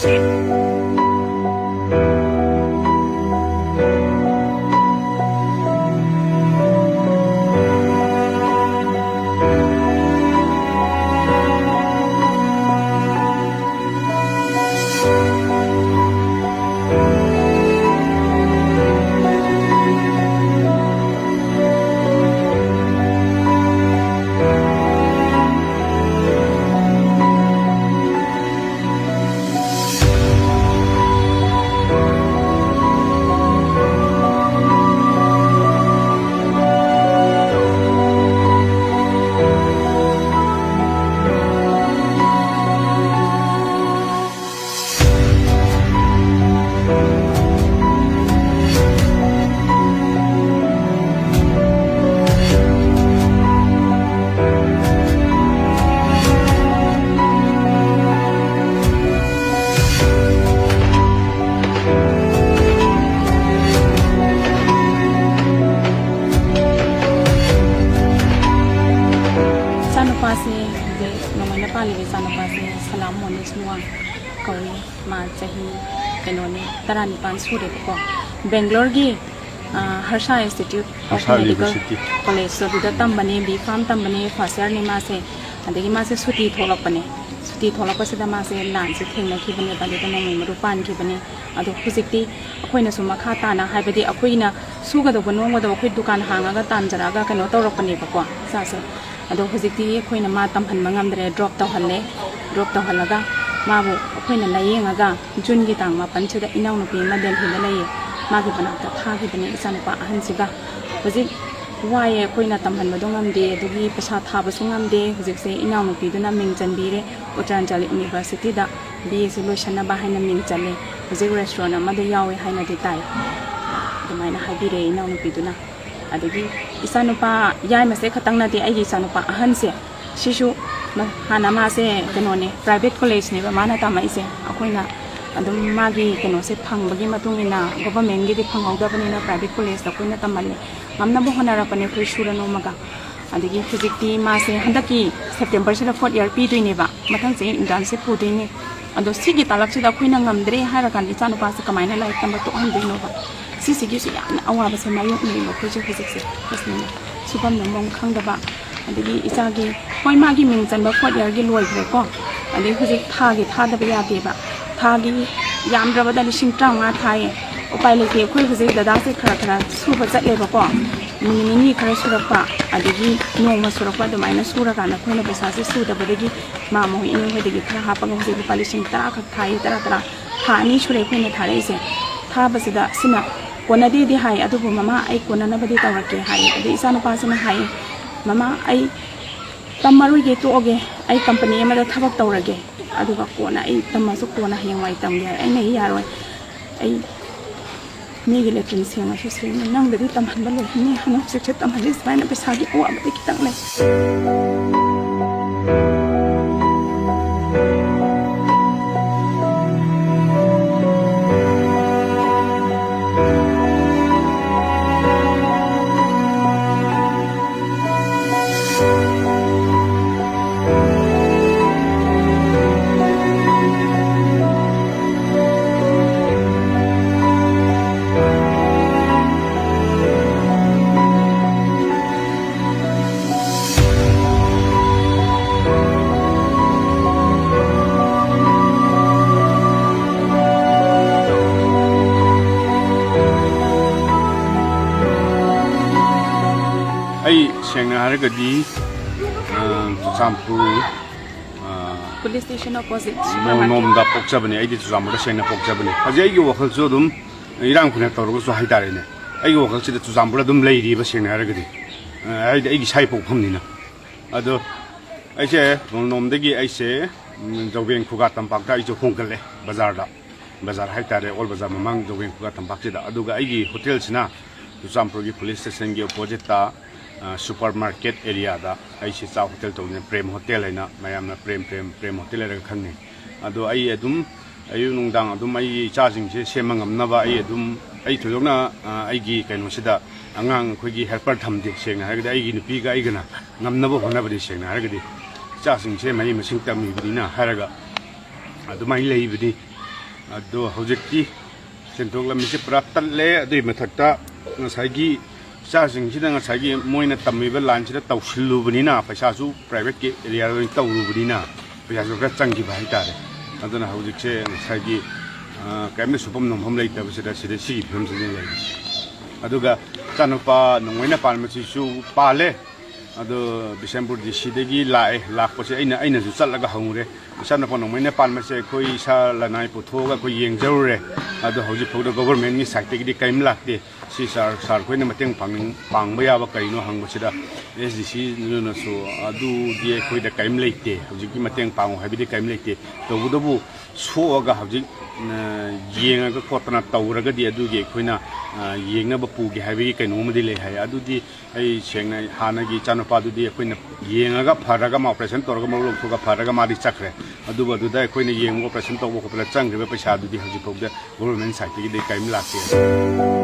ꯄꯥꯜꯂꯤꯕ ꯏꯆꯥꯅꯨꯄꯥꯁꯦ ꯁꯂꯥꯝ ꯃꯣꯅꯤꯁ ꯃꯨꯋꯥꯡ ꯀꯧꯏ꯫ ꯃꯥ ꯆꯍꯤ, ꯀꯩꯅꯣꯅꯤ, ꯇꯔꯥꯅꯤꯄꯥꯟ ꯁꯨꯔꯦꯕꯀꯣ꯫ ꯕꯦꯡꯒ꯭ꯂꯣꯔꯒꯤ, ꯑ, ꯍꯔꯁꯥ Institute of ꯍꯔꯁꯥ Medical ꯌꯨꯅꯤꯚꯔꯁꯤꯇꯤ꯫ ꯀꯣꯂꯦꯖꯇꯣ ꯑꯗꯨꯗ ꯇꯝꯕꯅꯦ, ꯕꯤ ꯐꯥꯔꯝ ꯇꯝꯕꯅꯦ, ꯐꯥꯔꯁ ꯏꯌꯥꯔꯅꯤ ꯃꯥꯁꯦ꯫ ꯑꯗꯒꯤ ꯃꯥꯁꯦ ꯁꯨꯇꯤ ꯊꯣꯛꯂꯛꯄꯅꯦ꯫ ꯁꯨꯇꯤ ꯊꯣꯛꯂꯛꯄꯁꯤꯗ ꯃꯥꯁꯦ ꯂꯥꯟꯁꯦ ꯊꯦꯡꯅꯈꯤꯕꯅꯦꯕ, ꯑꯗꯨꯗ ꯅꯣꯡꯃꯩ ꯃꯔꯨ ꯄꯥꯟꯈꯤꯕꯅꯦ꯫ ꯑꯗꯣ ꯍꯧꯖꯤꯛꯇꯤ ꯑꯩꯈꯣꯏꯅꯁꯨ ꯃꯈꯥ ꯇꯥꯅ, ꯍꯥꯏꯕꯗꯤ ꯑꯩꯈꯣꯏꯅ ꯁꯨꯒꯗꯧꯕ ꯅꯣꯝꯒꯗꯧꯕ, ꯑꯩꯈꯣꯏ ꯗꯨꯀꯥꯟ ꯍꯥꯡꯉꯒ ꯇꯥꯟꯖꯔꯛꯑꯒ ꯀꯩꯅꯣ ꯇꯧꯔꯛꯄꯅꯦꯕꯀꯣ ꯏꯆꯥꯁꯦ꯫ ꯑꯗꯣ ꯍꯧꯖꯤꯛꯇꯤ ꯑꯩꯈꯣꯏꯅ ꯃꯥ ꯇꯝꯍꯟꯕ ꯉꯝꯗ꯭ꯔꯦ, ꯗ꯭ꯔꯣꯞ ꯇꯧꯍꯜꯂꯦ꯫ ꯗ꯭ꯔꯣꯞ ꯇꯧꯍꯜꯂꯒ ꯃꯥꯕꯨ ꯑꯩꯈꯣꯏꯅ ꯂꯥꯌꯦꯡꯉꯒ ꯖꯨꯟꯒꯤ ꯇꯥꯡ ꯃꯥꯄꯟꯁꯤꯗ ꯏꯅꯥꯎꯅꯨꯄꯤ ꯑꯃ ꯗꯦꯜꯍꯤꯗ ꯂꯩꯌꯦ, ꯃꯥꯒꯤ ꯃꯅꯥꯛꯇ ꯊꯥꯈꯤꯕꯅꯦ ꯏꯆꯥꯅꯨꯄꯥ ꯑꯍꯟꯁꯤꯒ꯫ ꯍꯧꯖꯤꯛ ꯋꯥꯏꯌꯦ, ꯑꯩꯈꯣꯏꯅ ꯇꯝꯍꯟꯕꯗꯣ ꯉꯝꯗꯦ, ꯑꯗꯨꯒꯤ ꯄꯩꯁꯥ ꯊꯥꯕꯁꯨ ꯉꯝꯗꯦ꯫ ꯍꯧꯖꯤꯛꯁꯦ ꯏꯅꯥꯎꯅꯨꯄꯤꯗꯨꯅ ꯃꯤꯡ ꯆꯟꯕꯤꯔꯦ ꯎꯠꯇꯔꯥꯟꯆꯜ ꯌꯨꯅꯤꯚꯔꯁꯤꯇꯤꯗ꯫ ꯕꯤ ꯑꯦꯁꯤ ꯂꯣꯏꯁꯟꯅꯕ ꯍꯥꯏꯅ ꯃꯤꯡ ꯆꯜꯂꯦ꯫ ꯍꯧꯖꯤꯛ ꯔꯦꯁꯇꯨꯔꯦꯟ ꯑꯃꯗ ꯌꯥꯎꯋꯦ ꯍꯥꯏꯅꯗꯤ ꯇꯥꯏ꯫ ꯑꯗꯨꯃꯥꯏꯅ ꯍꯥꯏꯕꯤꯔꯛꯑꯦ ꯏꯅꯥꯎꯅꯨꯄꯤꯗꯨꯅ꯫ ꯑꯗꯒꯤ ꯏꯆꯥꯅꯨꯄꯥ ꯌꯥꯏꯃꯁꯦ ꯈꯛꯇꯪ ꯅꯠꯇꯦ, ꯑꯩꯒꯤ ꯏꯆꯥꯅꯨꯄꯥ ꯑꯍꯟꯁꯦ, ꯁꯤꯁꯨ ꯃ-, ꯍꯥꯟꯅ ꯃꯥꯁꯦ ꯀꯩꯅꯣꯅꯦ, ꯄ꯭ꯔꯥꯏꯚꯦꯠ ꯀꯣꯂꯦꯖꯅꯦꯕ ꯃꯥꯅ ꯇꯝꯃꯛꯏꯁꯦ꯫ ꯑꯩꯈꯣꯏꯅ ꯑꯗꯨꯝ ꯃꯥꯒꯤ ꯀꯩꯅꯣꯁꯦ ꯐꯪꯕꯒꯤ ꯃꯇꯨꯡ ꯏꯟꯅ ꯒꯣꯚꯔꯃꯦꯟꯒꯤꯗꯤ ꯐꯪꯍꯧꯗꯕꯅꯤꯅ ꯄ꯭ꯔꯥꯏꯚꯦꯠ ꯀꯣꯂꯦꯖꯇ ꯑꯩꯈꯣꯏꯅ ꯇꯝꯍꯜꯂꯦ꯫ ꯉꯝꯅꯕ ꯍꯣꯠꯅꯔꯛꯄꯅꯦ ꯑꯩꯈꯣꯏ ꯁꯨꯔ ꯅꯣꯝꯃꯒ꯫ ꯑꯗꯒꯤ ꯍꯧꯖꯤꯛꯇꯤ ꯃꯥꯁꯦ ꯍꯟꯗꯛꯀꯤ ꯁꯦꯞꯇꯦꯝꯕꯔꯁꯤꯗ ꯐꯣꯔꯠ ꯏꯌꯥꯔ ꯄꯤꯗꯣꯏꯅꯦꯕ, ꯃꯊꯪ ꯆꯍꯤ ꯏꯟꯇꯔꯟꯁꯤꯞ ꯄꯨꯗꯣꯏꯅꯦ꯫ ꯑꯗꯣ ꯁꯤꯒꯤ ꯇꯥꯂꯛꯁꯤꯗ ꯑꯩꯈꯣꯏꯅ ꯉꯝꯗ꯭ꯔꯦ ꯍꯥꯏꯔꯀꯥꯟꯗ ꯏꯆꯥꯅꯨꯄꯥꯁꯦ ꯀꯃꯥꯏꯅ ꯂꯥꯏꯔꯤꯛ ꯇꯝꯕ ꯇꯣꯛꯍꯟꯗꯣꯏꯅꯣꯕ? ꯁꯤꯁꯤꯒꯤꯁꯨ ꯌꯥꯝꯅ ꯑꯋꯥꯕꯁꯦ ꯃꯥꯌꯣꯛꯅꯩꯌꯦꯕ ꯑꯩꯈꯣꯏꯁꯦ ꯍꯧꯖꯤꯛꯁꯦ꯫ ꯐꯖꯅ ꯁꯨꯐꯝ ꯅꯣꯝꯐꯝ ꯈꯪꯗꯕ, ꯑꯗꯒꯤ ꯏꯆꯥꯒꯤ, ꯍꯣꯏ, ꯃꯥꯒꯤ ꯃꯤꯡ ꯆꯟꯕ ꯐꯣꯔꯠ ꯏꯌꯥꯔꯒꯤ ꯂꯣꯏꯈ꯭ꯔꯦꯀꯣ꯫ ꯑꯗꯩ ꯍꯧꯖꯤꯛ ꯊꯥꯒꯤ ꯊꯥꯗꯕ ꯌꯥꯗꯦꯕ꯫ ꯊꯥꯒꯤ ꯌꯥꯝꯗ꯭ꯔꯕꯗ ꯂꯤꯁꯤꯡ ꯇꯔꯥꯃꯉꯥ ꯊꯥꯏꯌꯦ꯫ ꯎꯄꯥꯏ ꯂꯩꯇꯦ, ꯑꯩꯈꯣꯏ ꯍꯧꯖꯤꯛ ꯗꯗꯥꯁꯦ ꯈꯔ ꯈꯔ ꯁꯨꯕ ꯆꯠꯂꯦꯕꯀꯣ꯫ ꯅꯨꯃꯤꯠ ꯅꯤꯅꯤ ꯈꯔ ꯁꯨꯔꯛꯄ, ꯑꯗꯒꯤ ꯅꯣꯡꯃ ꯁꯨꯔꯛꯄ, ꯑꯗꯨꯃꯥꯏꯅ ꯁꯨꯔꯀꯥꯟꯗ ꯑꯩꯈꯣꯏꯅ ꯄꯩꯁꯥꯁꯦ ꯁꯨꯗꯕꯗꯒꯤ ꯃꯥ ꯃꯣꯏ ꯏꯅꯦ ꯍꯣꯏꯗꯒꯤ ꯈꯔ ꯍꯥꯞꯄꯒ ꯍꯧꯖꯤꯛ ꯂꯨꯄꯥ ꯂꯤꯁꯤꯡ ꯇꯔꯥ ꯈꯛ ꯊꯥꯏꯌꯦ, ꯇꯔꯥ ꯇꯔꯥ꯫ ꯊꯥ ꯑꯅꯤ ꯁꯨꯔꯦ ꯑꯩꯈꯣꯏꯅ ꯊꯥꯔꯛꯏꯁꯦ꯫ ꯊꯥꯕꯁꯤꯗ ꯁꯤꯅ ꯀꯣꯟꯅꯗꯦꯗꯤ ꯍꯥꯏ, ꯑꯗꯨꯕꯨ "ꯃꯃꯥ, ꯑꯩ ꯀꯣꯟꯅꯅꯕꯗꯤ ꯇꯧꯔꯛꯀꯦ" ꯍꯥꯏ꯫ ꯑꯗꯩ ꯏꯆꯥꯅꯨꯄꯥꯁꯤꯅ ꯍꯥꯏ, "ꯃꯃꯥ, ꯑꯩ ꯇꯝꯃꯔꯣꯏꯒꯦ, ꯇꯣꯛꯑꯒꯦ, ꯑꯩ ꯀꯝꯄꯅꯤ ꯑꯃꯗ ꯊꯕꯛ ꯇꯧꯔꯒꯦ, ꯑꯗꯨꯒ ꯀꯣꯟꯅ ꯑꯩ ꯇꯝꯃꯁꯨ ꯀꯣꯟꯅ ꯍꯌꯦꯡꯋꯥꯏ ꯇꯝꯒꯦ" ꯍꯥꯏ꯫ ꯑꯩꯅ, "ꯌꯥꯔꯣꯏ, ꯑꯩ ꯃꯤꯒꯤ ꯂꯦꯇ꯭ꯔꯤꯟ ꯁꯦꯡꯉꯁꯨ ꯁꯦꯡꯅ ꯅꯪꯗꯗꯤ ꯇꯝꯍꯟꯕ ꯂꯣꯏꯍꯟꯅꯤ, ꯍꯥꯟꯅ ꯍꯧꯖꯤꯛꯁꯦ ꯇꯝꯍꯜꯂꯤ, ꯁꯨꯃꯥꯏꯅ ꯄꯩꯁꯥꯒꯤ ꯑꯋꯥꯕꯗꯤ ꯈꯤꯇꯪ ꯂꯩ"꯫ ꯑꯩ ꯁꯦꯡꯅ ꯍꯥꯏꯔꯒꯗꯤ, ꯑ, ꯆꯨꯔꯆꯥꯟꯄꯨꯔ, ꯑ, Police station opposite ꯅꯣꯡ ꯅꯣꯝꯗ ꯄꯣꯛꯆꯕꯅꯤ꯫ ꯑꯩꯗꯤ ꯆꯨꯔꯆꯥꯟꯄꯨꯔꯗ ꯁꯦꯡꯅ ꯄꯣꯛꯆꯕꯅꯤ꯫ ꯍꯧꯖꯤꯛ ꯑꯩꯒꯤ ꯋꯥꯈꯜꯁꯨ ꯑꯗꯨꯝ ꯏꯔꯥꯡ ꯐꯅ ꯇꯧꯔꯒꯁꯨ ꯍꯥꯏꯇꯥꯔꯦꯅꯦ, ꯑꯩꯒꯤ ꯋꯥꯈꯜꯁꯤꯗ ꯆꯨꯔꯆꯥꯟꯄꯨꯔꯗ ꯑꯗꯨꯝ ꯂꯩꯔꯤꯕ, ꯁꯦꯡꯅ ꯍꯥꯏꯔꯒꯗꯤ꯫ ꯑ, ꯍꯥꯏꯗꯤ ꯑꯩꯒꯤ ꯏꯁꯥꯒꯤ ꯄꯣꯛꯐꯝꯅꯤꯅ꯫ ꯑꯗꯣ ꯑꯩꯁꯦ ꯅꯣꯡ ꯅꯣꯝꯗꯒꯤ ꯑꯩꯁꯦ, ꯎꯝ, ꯖꯧꯕꯦꯡ ꯈꯨꯒꯥ ꯇꯝꯄꯥꯛꯇ ꯑꯩꯁꯨ ꯍꯣꯡꯒꯠꯂꯦ, ꯕꯖꯥꯔꯗ, ꯕꯖꯥꯔ ꯍꯥꯏꯇꯥꯔꯦ, ꯑꯣꯜ ꯕꯖꯥꯔ ꯃꯃꯥꯡ ꯖꯧꯕꯦꯡ ꯈꯨꯒꯥ ꯇꯝꯄꯥꯛꯁꯤꯗ꯫ ꯑꯗꯨꯒ ꯑꯩꯒꯤ ꯍꯣꯇꯦꯜꯁꯤꯅ ꯆꯨꯔꯆꯥꯟꯄꯨꯔꯒꯤ police stationꯒꯤ oppositeꯇ, ꯑ, supermarket areaꯗ ꯑꯩꯁꯦ ꯆꯥꯛ ꯍꯣꯇꯦꯜ ꯇꯧꯖꯩ, ꯄ꯭ꯔꯦꯝ ꯍꯣꯇꯦꯜ ꯍꯥꯏꯅ, ꯃꯌꯥꯝꯅ ꯄ꯭ꯔꯦꯝ, ꯄ꯭ꯔꯦꯝ, ꯄ꯭ꯔꯦꯝ ꯍꯣꯇꯦꯜ ꯍꯥꯏꯔꯒ ꯈꯪꯅꯩ꯫ ꯑꯗꯣ ꯑꯩ ꯑꯗꯨꯝ ꯑꯌꯨꯛ ꯅꯨꯡꯗꯥꯡ ꯑꯗꯨꯝ ꯑꯩꯒꯤ ꯏꯆꯥꯁꯤꯡꯁꯦ ꯁꯦꯝꯕ ꯉꯝꯅꯕ ꯑꯩ ꯑꯗꯨꯝ, ꯑꯩ ꯊꯣꯏꯗꯣꯛꯅ, ꯑ, ꯑꯩꯒꯤ ꯀꯩꯅꯣꯁꯤꯗ ꯑꯉꯥꯡ ꯑꯩꯈꯣꯏꯒꯤ helper ꯊꯝꯗꯦ꯫ ꯁꯦꯡꯅ ꯍꯥꯏꯔꯒꯗꯤ ꯑꯩꯒꯤ ꯅꯨꯄꯤꯒ ꯑꯩꯒꯅ ꯉꯝꯅꯕ ꯍꯣꯠꯅꯕꯅꯤ꯫ ꯁꯦꯡꯅ ꯍꯥꯏꯔꯒꯗꯤ ꯏꯆꯥꯁꯤꯡꯁꯦ ꯃꯍꯩ ꯃꯁꯤꯡ ꯇꯝꯃꯤꯕꯅꯤꯅ ꯍꯥꯏꯔꯒ ꯑꯗꯨꯃꯥꯏꯅ ꯂꯩꯕꯅꯤ꯫ ꯑꯗꯣ ꯍꯧꯖꯤꯛꯇꯤ ꯁꯦꯟꯊꯣꯛ ꯂꯝꯕꯤꯁꯦ ꯄꯨꯔꯥ ꯇꯠꯂꯦ꯫ ꯑꯗꯨꯒꯤ ꯃꯊꯛꯇ ꯉꯁꯥꯏꯒꯤ ꯏꯆꯥꯁꯤꯡꯁꯤꯗ ꯉꯁꯥꯏꯒꯤ ꯃꯣꯏꯅ ꯇꯝꯃꯤꯕ lineꯁꯤꯗ ꯇꯧꯁꯤꯜꯂꯨꯕꯅꯤꯅ, ꯄꯩꯁꯥꯁꯨ privateꯀꯤ areaꯗ ꯑꯣꯏꯅ ꯇꯧꯔꯨꯕꯅꯤꯅ ꯄꯩꯁꯥꯁꯨ ꯈꯔ ꯆꯪꯈꯤꯕ ꯍꯥꯏꯇꯥꯔꯦ꯫ ꯑꯗꯨꯅ ꯍꯧꯖꯤꯛꯁꯦ ꯉꯁꯥꯏꯒꯤ, ꯑ, ꯀꯔꯤꯝꯇ ꯁꯨꯐꯝ ꯅꯣꯝꯐꯝ ꯂꯩꯇꯕꯁꯤꯗ ꯁꯤꯗ ꯁꯤꯒꯤ ꯐꯤꯕꯝꯁꯤꯗ ꯂꯩꯔꯤꯁꯦ꯫ ꯑꯗꯨꯒ ꯏꯆꯥꯅꯨꯄꯥ ꯅꯣꯡꯃꯩꯅ ꯄꯥꯟꯕꯁꯤꯁꯨ ꯄꯥꯜꯂꯦ꯫ ꯑꯗꯣ ꯕꯤꯁꯦꯝꯄꯨꯔ DCꯗꯒꯤ ꯂꯥꯛꯑꯦ꯫ ꯂꯥꯛꯄꯁꯦ ꯑꯩꯅ, ꯑꯩꯅꯁꯨ ꯆꯠꯂꯒ ꯍꯪꯉꯨꯔꯦ꯫ ꯏꯆꯥꯅꯨꯄꯥ ꯅꯣꯡꯃꯩꯅ ꯄꯥꯟꯕꯁꯦ ꯑꯩꯈꯣꯏ ꯏꯁꯥ ꯂꯅꯥꯏ ꯄꯨꯊꯣꯛꯑꯒ ꯑꯩꯈꯣꯏ ꯌꯦꯡꯖꯔꯨꯔꯦ꯫ ꯑꯗꯣ ꯍꯧꯖꯤꯛ ꯐꯥꯎꯗ governmentꯀꯤ sideꯇꯒꯤꯗꯤ ꯀꯔꯤꯝ ꯂꯥꯛꯇꯦ꯫ ꯁꯤ sir, sir ꯈꯣꯏꯅ ꯃꯇꯦꯡ ꯄꯥꯡꯅꯤꯡ-, ꯄꯥꯡꯕ ꯌꯥꯕ ꯀꯔꯤꯅꯣ ꯍꯪꯕꯁꯤꯗ SDCꯗꯨꯅꯁꯨ ꯑꯗꯨꯗꯤ ꯑꯩꯈꯣꯏꯗ ꯀꯔꯤꯝ ꯂꯩꯇꯦ, ꯍꯧꯖꯤꯛꯀꯤ ꯃꯇꯦꯡ ꯄꯥꯡꯉꯨ ꯍꯥꯏꯕꯗꯤ ꯀꯔꯤꯝ ꯂꯩꯇꯦ꯫ ꯇꯧꯕꯇꯕꯨ ꯁꯣꯛꯑꯒ ꯍꯧꯖꯤꯛ, ꯑ, ꯌꯦꯡꯉꯒ ꯈꯣꯠꯇꯅ ꯇꯧꯔꯒꯗꯤ ꯑꯗꯨꯒꯤ ꯑꯩꯈꯣꯏꯅ, ꯑ, ꯌꯦꯡꯅꯕ ꯄꯨꯒꯦ ꯍꯥꯏꯕꯒꯤ ꯀꯩꯅꯣꯝꯃꯗꯤ ꯂꯩ ꯍꯥꯏ꯫ ꯑꯗꯨꯗꯤ ꯑꯩ ꯁꯦꯡꯅ ꯍꯥꯟꯅꯒꯤ ꯏꯆꯥꯅꯨꯄꯥꯗꯨꯗꯤ ꯑꯩꯈꯣꯏꯅ ꯌꯦꯡꯉꯒ ꯐꯔꯒ ꯃꯥ operation ꯇꯧꯔꯒ ꯃꯔꯨ ꯂꯧꯊꯣꯛꯑꯒ ꯐꯔꯒ ꯃꯥꯗꯤ ꯆꯠꯈ꯭ꯔꯦ꯫ ꯑꯗꯨꯕꯨ ꯑꯗꯨꯗ ꯑꯩꯈꯣꯏꯅ ꯌꯦꯡꯕ operation ꯇꯧꯕ ꯈꯣꯠꯄꯗ ꯆꯪꯈ꯭ꯔꯤꯕ ꯄꯩꯁꯥꯗꯨꯗꯤ ꯍꯧꯖꯤꯛ ꯐꯥꯎꯗ government sideꯇꯒꯤꯗꯤ ꯀꯔꯤꯝ ꯂꯥꯛꯇꯦ꯫